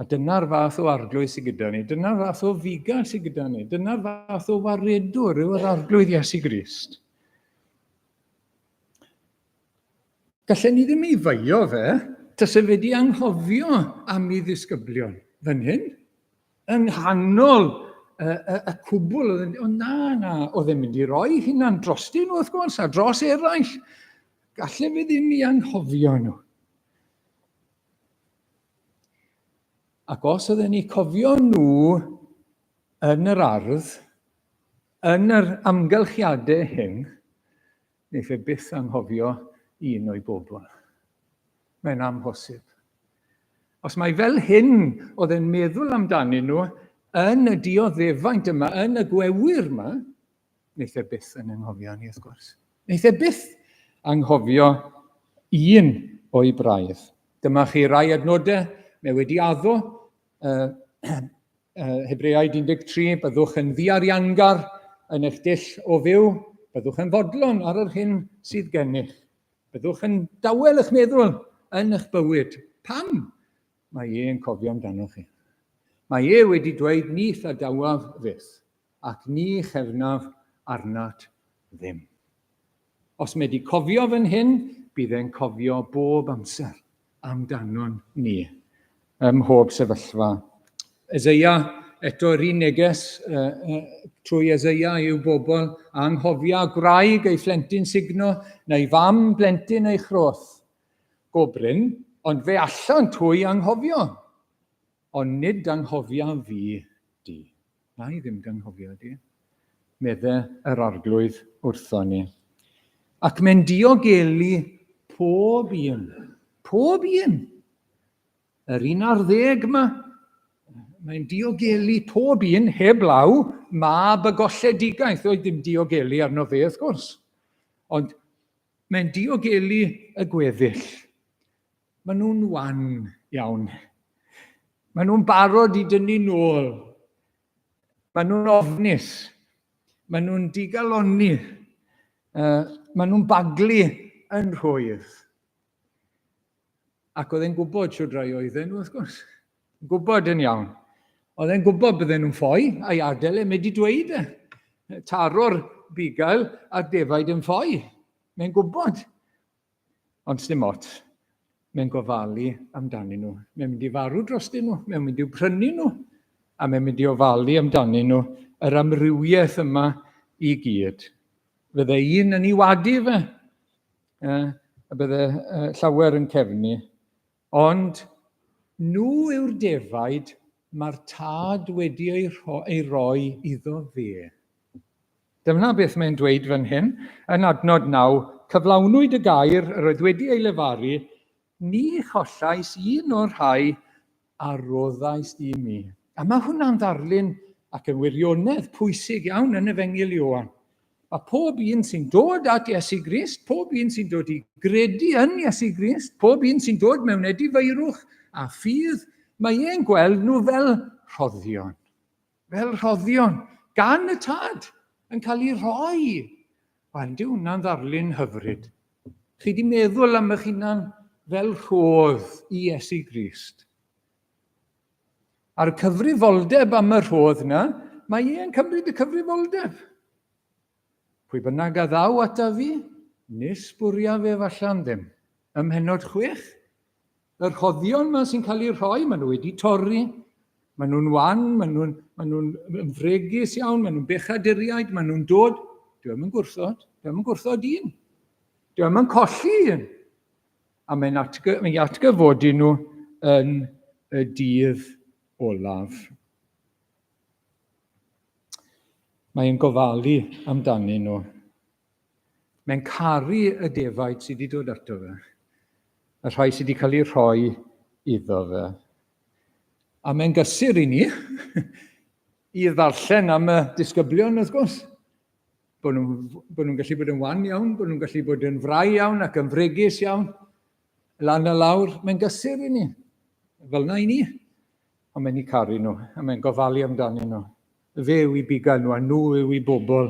A dyna'r fath o arglwydd sydd gyda ni, dyna'r fath o fugail sydd gyda ni, dyna'r fath o waredwr yw yr arglwydd Iesu Grist. Gallen ni ddim ei feio fe, tase fe wedi anghofio am ei ddisgyblion fan hyn, yng nghanol y, y, y cwbl, oedd yn, o na, na, oedd e'n mynd i roi hunan drostyn nhw, wrth gwrs, a dros eraill. Gallen fe ddim i anghofio nhw. Ac os oedden ni cofio nhw yn yr ardd, yn yr amgylchiadau hyn, wneith e byth anghofio un o'i bobl. Mae'n amhosib. Os mae fel hyn oedd e'n meddwl amdanyn nhw yn y dioddefaint yma, yn y gwewyr yma, wneith e byth yn anghofio ni, wrth gwrs. Wneith e byth anghofio un o'i braidd. Dyma chi rai adnodau mae wedi addo. Hebreaid 13, byddwch yn ddiariangar yn eich dull o fyw, byddwch yn fodlon ar yr hyn sydd gennych. Byddwch yn dawel eich meddwl yn eich bywyd. Pam? Mae e'n cofio amdanoch chi. Mae e wedi dweud ni thadawaf fyth, ac ni chefnaf arnat ddim. Os mae wedi cofio fan hyn, bydd e'n cofio bob amser amdanon ni ym mhob sefyllfa. Eseia, eto yr un neges uh, trwy Eseia i'w bobl, anghofia gwraig ei phlentyn sugno, neu fam blentyn ei chroth. Go brin, ond fe allant hwy anghofio. Ond nid anghofia fi di. Na i ddim d'anghofio di, medde yr Arglwydd wrtho ni. Ac mae'n diogelu pob un, pob un. Yr 11 yma, mae'n diogelu pob un heb law mab y golledigaeth. Oedd dim diogelu arno fe, wrth gwrs. Ond mae'n diogelu y gweddill. Maen nhw'n wan iawn. Maen nhw'n barod i dynnu nôl. Maen nhw'n ofnus. Maen nhw'n digalonni. Maen nhw'n baglu yn rhwydd. Ac oedd e'n gwybod siwr rai oedden nhw, wrth gwrs. Gwybod yn iawn. Oedd e'n gwybod bydden nhw'n ffoi a'i adael e, mae wedi dweud e. Taro'r bugail a'r defaid yn ffoi. Mae'n gwybod. Ond sdim ots, mae'n gofalu amdanyn nhw. Mae'n mynd i farw drostyn nhw, mae'n mynd i'w prynu nhw, a mae'n mynd i ofalu amdanyn nhw yr amrywiaeth yma i gyd. Fydde un yn ei wadu fe, a bydde llawer yn cefnu. Ond nhw yw'r defaid mae'r tad wedi ei, ei roi iddo fe. Dyma beth mae'n dweud fan hyn, yn adnod 9, cyflawnwyd y gair yr oedd wedi ei lefaru, ni chollais un o'r rhai a roddais i mi. A mae hwnna'n ddarlun ac yn wirionedd pwysig iawn yn Efengyl Ioan. Mae pob un sy'n dod at Iesu Grist, pob un sy'n dod i gredu yn Iesu Grist, pob un sy'n dod mewn edifeirwch a ffydd, mae e'n gweld nhw fel rhoddion. Fel rhoddion gan y Tad yn cael ei rhoi. Wel, dyw hwnna'n ddarlun hyfryd. Chi di meddwl am eich hunan fel rhodd i Iesu Grist. A'r cyfrifoldeb am y rhodd na, mae e'n cymryd y cyfrifoldeb. Pwy bynnag a ddaw ata fi, nis bwriaf ef allan ddim. Ym mhennod 6, y rhoddion yma sy'n cael eu rhoi, maen nhw wedi torri, maen nhw'n wan, maen nhw'n maen nhw fregus iawn, maen nhw'n bechaduriaid, maen nhw'n dod. Dwi yn gwrthod, dwi yn gwrthod un. Dwi yn colli un. A mae'n atgy, mae atgyfodi nhw yn y dydd olaf. Mae'n gofalu amdanyn nhw. Mae'n caru y defaid sydd wedi dod ato fe, y rhai sydd wedi cael eu rhoi iddo fe. A mae'n gysur i ni i ddarllen am y disgyblion, wrth gwrs. Bod nhw'n bod nhw gallu bod yn wan iawn, bod nhw'n gallu bod yn frau iawn ac yn fregus iawn. Lan a lawr, mae'n gysur i ni. Fel yna i ni. Ond mae'n eu caru nhw, a mae'n gofalu amdanyn nhw. Fe yw i bugail nhw, a nhw yw i bobl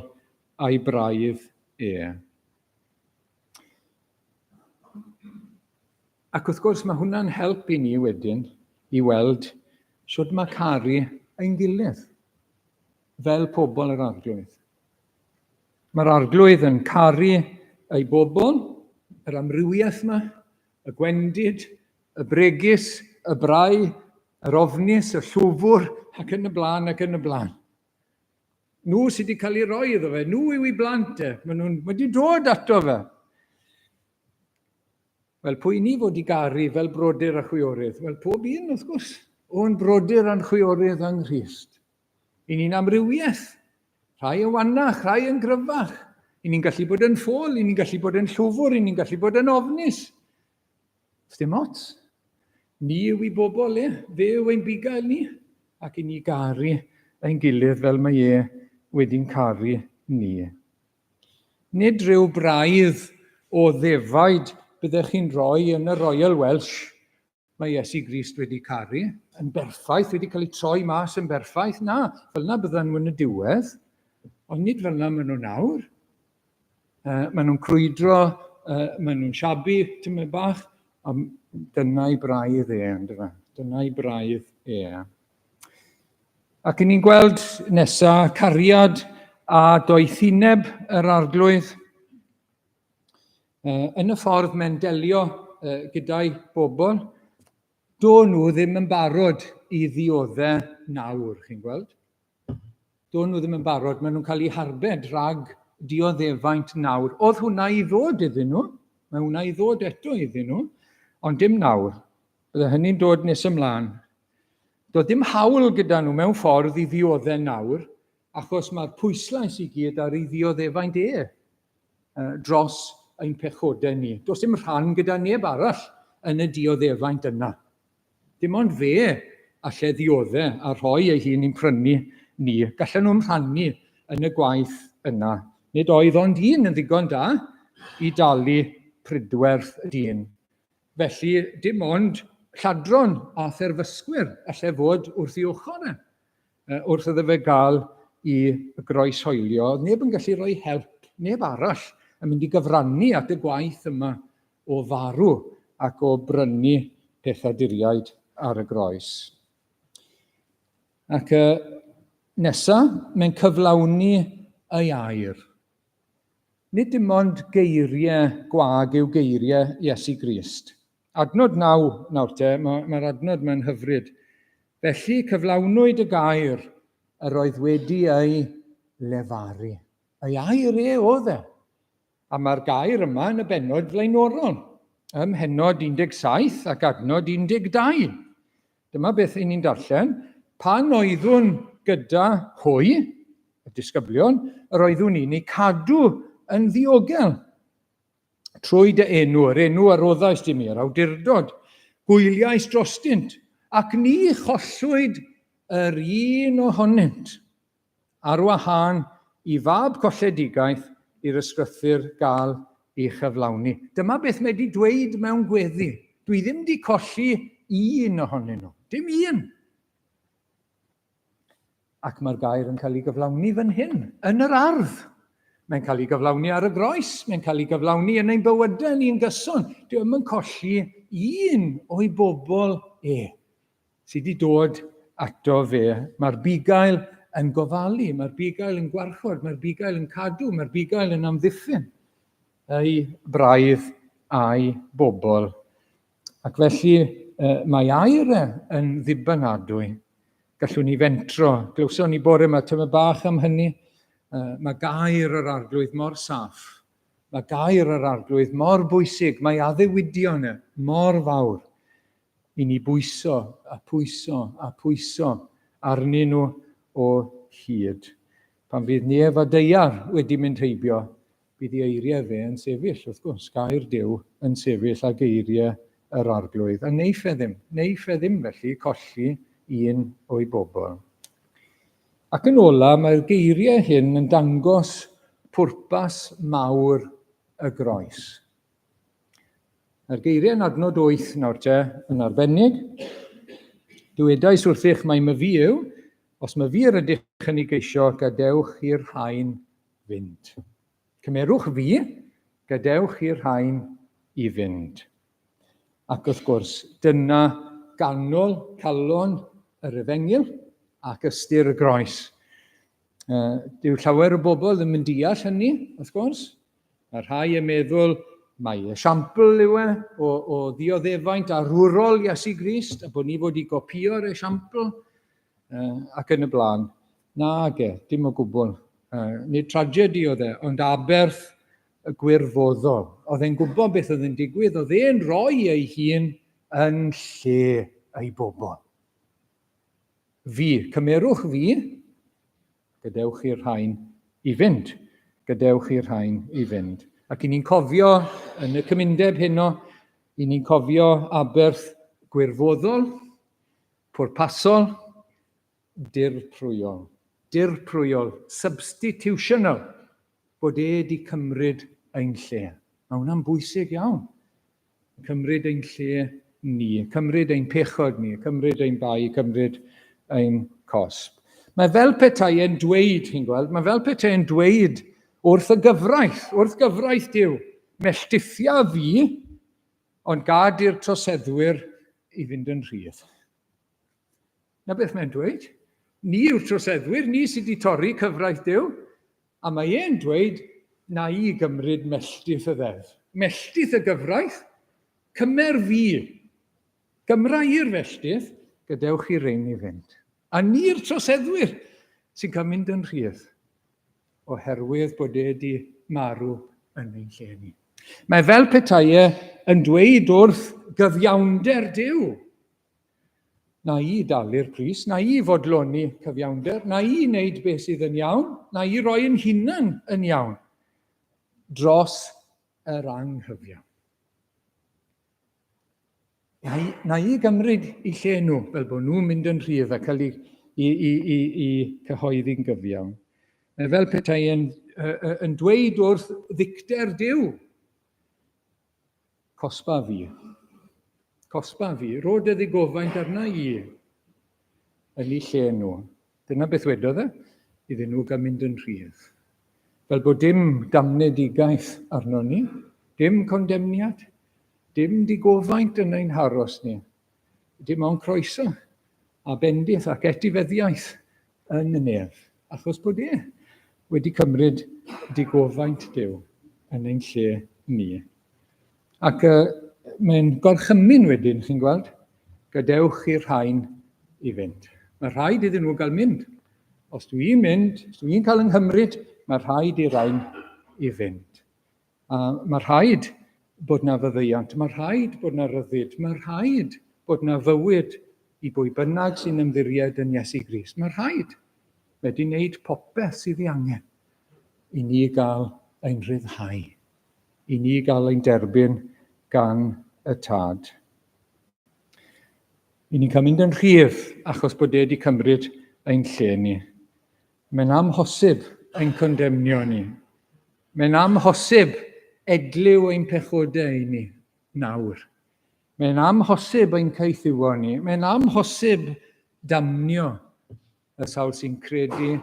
a'i braidd e. Ac wrth gwrs mae hwnna'n help i ni wedyn i weld sut mae caru ein gilydd fel pobl yr Arglwydd. Mae'r Arglwydd yn caru ei bobl, yr amrywiaeth yma, y gwendid, y bregus, y brau, yr ofnus, y llwfwr, ac yn y blaen, ac yn y blaen. Nhw sydd wedi cael ei roi iddo fe, nhw yw ei blant e, maen nhw'n wedi dod ato fe. Wel, pwy ni fod i garu fel brodyr a chwiorydd? Wel, pob un, wrth gwrs, o'n brodyr a'n chwiorydd yng Nghrist. I ni'n amrywiaeth. Rhai yn wannach, rhai yn gryfach. I ni'n gallu bod yn ffôl, i ni'n gallu bod yn llwfwr, i ni'n gallu bod yn ofnus. Sdim ots. Ni yw i bobl e, fe yw ein bugail ni, ac i ni garu ein gilydd fel mae e wedi'n caru ni. Nid rhyw braidd o ddefaid byddech chi'n rhoi yn y Royal Welsh mae Iesu Grist wedi caru, yn berffaith, wedi cael eu troi mas yn berffaith. Na, fel yna byddan nhw yn y diwedd, ond nid fel yna maen nhw nawr. Maen nhw'n crwydro, maen nhw'n siabu tymed bach, ond dyna'i braidd e, on'd yfe? Dyna'i braidd e. Ac i ni'n gweld nesa cariad a doethineb yr Arglwydd yn y ffordd mae'n delio gyda'i bobl. Do nhw ddim yn barod i ddiodde nawr, chi'n gweld. Do nhw ddim yn barod, maen nhw'n cael eu harbed rhag dioddefaint nawr. Oedd hwnna i ddod iddyn nhw, mae hwnna i ddod eto iddyn nhw, ond dim nawr. Bydde hynny'n dod nes ymlaen. Doedd dim hawl gyda nhw mewn ffordd i ddiodde nawr, achos mae'r pwyslais i gyd ar ei ddioddefaint e dros ein pechodau ni. Does dim rhan gyda neb arall yn y dioddefaint yna. Dim ond fe alle ddiodde a rhoi ei hun i'n prynu ni. Gallen nhw'n rhannu yn y gwaith yna. Nid oedd ond un yn ddigon da i dalu pridwerth dyn. Felly, dim ond lladron a therfysgwyr allai fod wrth ei ochr e, wrth iddo fe gael i groeshoelio. Oedd neb yn gallu rhoi help, neb arall yn mynd i gyfrannu at y gwaith yma o farw ac o brynu pechaduriaid ar y groes. Ac nesa, mae'n cyflawni ei air. Nid dim ond geiriau gwag yw geiriau Iesu Grist. Adnod 9 nawr te, mae'r ma adnod mae'n hyfryd. Felly cyflawnwyd y gair yr oedd wedi ei lefaru. Ei air e oedd e. A mae'r gair yma yn y bennod flaenorol, ym mhennod 17 ac adnod 12. Dyma beth i ni'n darllen. Pan oeddwn gyda hwy, y disgyblion, yr oeddwn i'n eu cadw yn ddiogel. Trwy dy enw, yr enw a roddais di mi, yr awdurdod, gwyliais drostynt, ac ni chollwyd yr un ohonynt. Ar wahân i fab colledigaeth i'r ysgrythur gael ei chyflawni. Dyma beth mae wedi dweud mewn gweddi. Dwi ddim wedi colli un ohonyn nhw. Dim un. Ac mae'r gair yn cael ei gyflawni fan hyn, yn yr ardd. Mae'n cael ei gyflawni ar y groes, mae'n cael ei gyflawni yn ein bywydau ni'n gyson. Dwi ddim yn colli un o'i bobl e. Sydd wedi dod ato fe. Mae'r bugail yn gofalu, mae'r bugail yn gwarchod, mae'r bugail yn cadw, mae'r bugail yn amddiffyn ei braidd a'i bobl. Ac felly mae air e yn ddibynadwy. Gallwn ni fentro. Glywson ni bore yma tyma bach am hynny. Mae gair yr arglwydd mor saff. Mae gair yr arglwydd mor bwysig. Mae addewidion e mor fawr. I ni bwyso a phwyso a phwyso arnyn nhw o hyd. Pan fydd nef a daear wedi mynd heibio, bydd ei eiriau fe yn sefyll, wrth gwrs, gair Duw yn sefyll a geiriau yr Arglwydd. A neiff e ddim, neiff e ddim felly colli un o'i bobl. Ac yn ola, mae'r geiriau hyn yn dangos pwrpas mawr y groes. Mae'r geiriau yn adnod 8 nawr te yn arbennig. Dywedais wrthych mai myfi yw, os myfi yr ydych yn ei geisio, gadewch i'r rhain fynd. Cymerwch fi, gadewch i'r rhain i fynd. Ac wrth gwrs, dyna ganol calon yr efengyl ac ystyr y groes. Dyw llawer o bobl ddim yn deall hynny, wrth gwrs. Mae rhai yn meddwl mai esiampl yw e o, o ddioddefaint arwrol Iesu Grist a bod ni fod i gopïo'r esiampl ac yn y blaen. Nage, dim o gwbl. Nid tragedy oedd e, ond aberth y gwirfoddol. Oedd e'n gwybod beth oedd yn digwydd, oedd e'n rhoi ei hun yn lle ei bobl. Fi, cymerwch fi, Gadewch i'r rhain i fynd. Gadewch i'r rhain i fynd. Ac i ni'n cofio yn y cymundeb heno, I ni'n cofio aberth gwirfoddol, pwrpasol, dirprwyol. Dirprwyol, substitutional, bod e wedi cymryd ein lle. Mae hwnna'n bwysig iawn. Cymryd ein lle ni, cymryd ein pechod ni, cymryd ein bai, cymryd ein cosb. Mae fel petai e'n dweud, chi'n gweld, mae fel petai e'n dweud wrth y gyfraith, wrth gyfraith Duw, melltithia fi, ond gad i'r troseddwyr i fynd yn rhydd. Na beth mae'n dweud. Ni yw'r troseddwyr, ni sydd wedi torri cyfraith Duw, A mae e'n dweud, Na i gymryd melltith y ddeddf. Melltith y gyfraith? Cymer fi. Gymra i'r felltith, gadewch i rein i fynd. A ni'r troseddwyr sy'n cael mynd yn rhydd, oherwydd bod e wedi marw yn ein lle ni. Mae fel petai e yn dweud wrth gyfiawnder Duw, Na i dalu'r pris, na i fodloni cyfiawnder, na i wneud beth sydd yn iawn, na i roi yn hunan yn iawn dros yr anghyfiawn. Na i, na i gymryd i lle nhw, fel bod nhw'n mynd yn rhydd a cael eu i, i, i, i cyhoeddi'n gyfiawn. Mae fel petai yn, yn dweud wrth ddicter Duw, Cosba fi. Cosba fi. Rho dy ddigofaint arna i. Yn eu lle nhw. Dyna beth wedodd e, iddyn nhw gael mynd yn rhydd. Fel bod dim damnedigaeth arno ni, dim condemniad, dim digofaint yn ein haros ni. Dim ond croeso a bendith ac etifeddiaeth yn y nef, achos bod e wedi cymryd digofaint Duw yn ein lle ni. Ac uh, mae'n gorchymyn wedyn, chi'n gweld, gadewch i'r rhain i fynd. Mae rhaid iddyn nhw gael mynd. Os dwi'n mynd, os dwi'n cael yng Nghymryd, mae rhaid i'r rhain i fynd. A mae rhaid bod 'na faddeuant, mae rhaid bod 'na ryddid, mae rhaid bod 'na fywyd i bwy bynnag sy'n ymddiried yn Iesu Grist. Mae rhaid. Mae wedi wneud popeth sydd ei angen i ni gael ein rhyddhau, i ni gael ein derbyn gan y Tad. I ni'n cael mynd yn rhydd achos bod e wedi cymryd ein lle ni. Mae'n amhosib ein condemnio ni. Mae'n amhosib edliw ein pechodau i ni nawr. Mae'n amhosib ein caethiwo ni. Mae'n amhosib damnio y sawl sy'n credu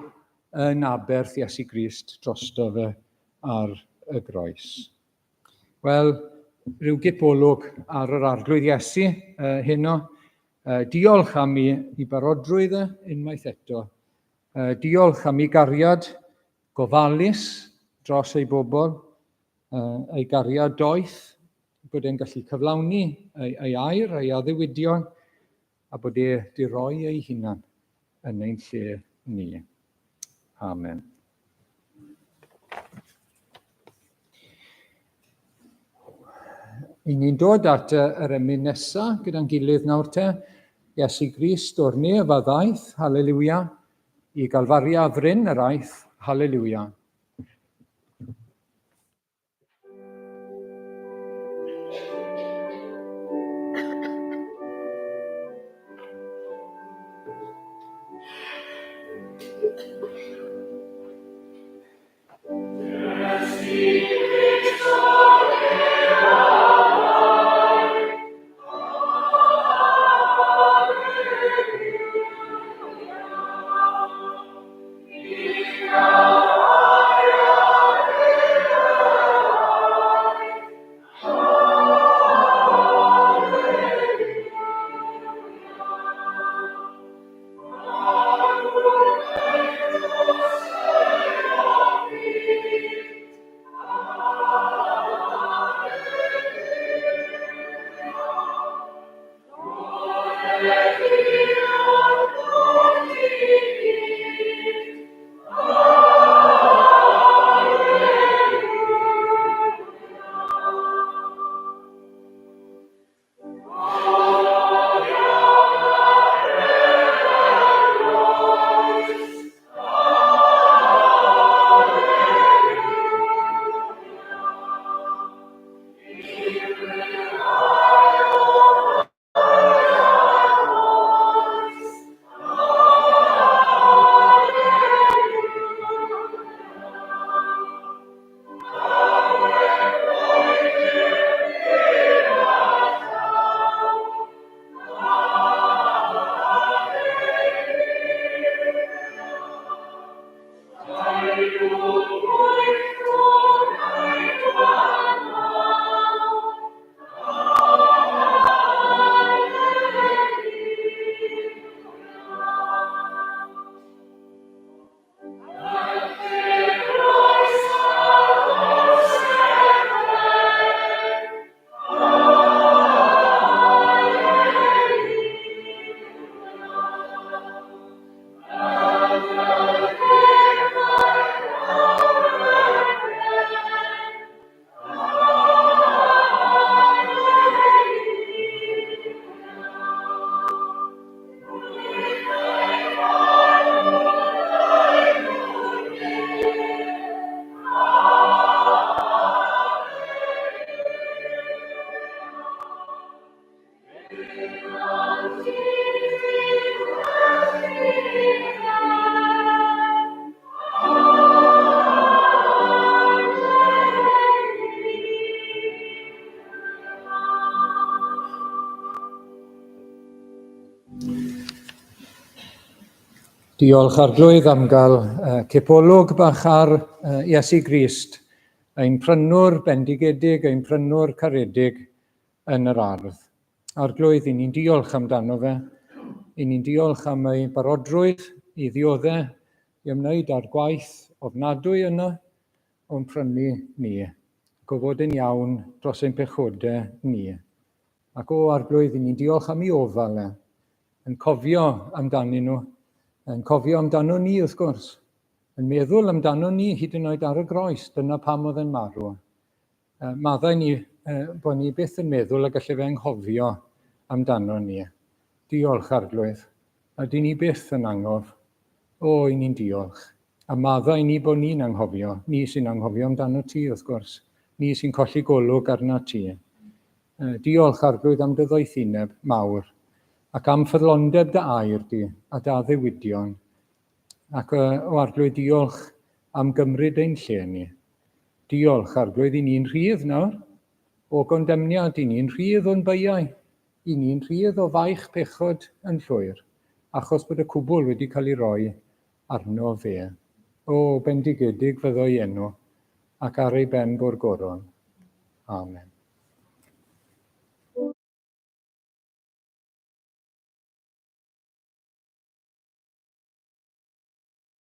yn aberth Iesu Grist drosto fe ar y groes. Wel, rhyw gipolwg ar yr Arglwydd Iesu uh, heno. Uh, diolch am i, i barodrwydd e unwaith eto. Uh, diolch am ei gariad gofalus dros ei bobl, uh, ei gariad doeth, bod e'n gallu cyflawni ei, ei air, ei addewidion, a bod e wedi rhoi ei hunan yn ein lle ni. Amen. I ni'n dod at yr emyn nesaf gyda'n gilydd nawr te. Iesu Grist o'r nef a ddaeth, haleliwia, i Galfaria fryn yr aeth, haleliwia. Diolch Arglwydd am gael cipolwg bach ar Iesu Grist, ein prynwr bendigedig, ein prynwr caredig yn yr ardd. Arglwydd, i ni'n diolch amdano fe. I ni'n diolch am ei barodrwydd i ddiodde i ymwneud â'r gwaith ofnadwy yna o'n prynu ni, ac o fod yn iawn dros ein pechodau ni. Ac o Arglwydd, i ni'n diolch am ei ofal e, yn cofio amdanyn nhw, yn cofio amdano ni wrth gwrs, yn meddwl amdano ni hyd yn oed ar y groes, dyna pam oedd e'n marw. Maddau ni bod ni byth yn meddwl y gallai fe anghofio amdano ni. Diolch, Arglwydd. A dyn ni byth yn angof. O, i ni'n diolch. A maddau ni bod ni'n anghofio. Ni sy'n anghofio amdano ti, wrth gwrs. Ni sy'n colli golwg arna ti. Diolch, Arglwydd, am dy ddoethineb mawr, ac am ffyddlondeb dy air di a dy addewidion. Ac, o Arglwydd, diolch am gymryd ein lle ni. Diolch, Arglwydd, i ni'n rhydd nawr o gondemniad, i ni'n rhydd o'n beiau, i ni'n rhydd o faich pechod yn llwyr, achos bod y cwbl wedi cael ei roi arno fe. O, bendigedig fyddo ei enw, ac ar ei ben bo'r goron. Amen.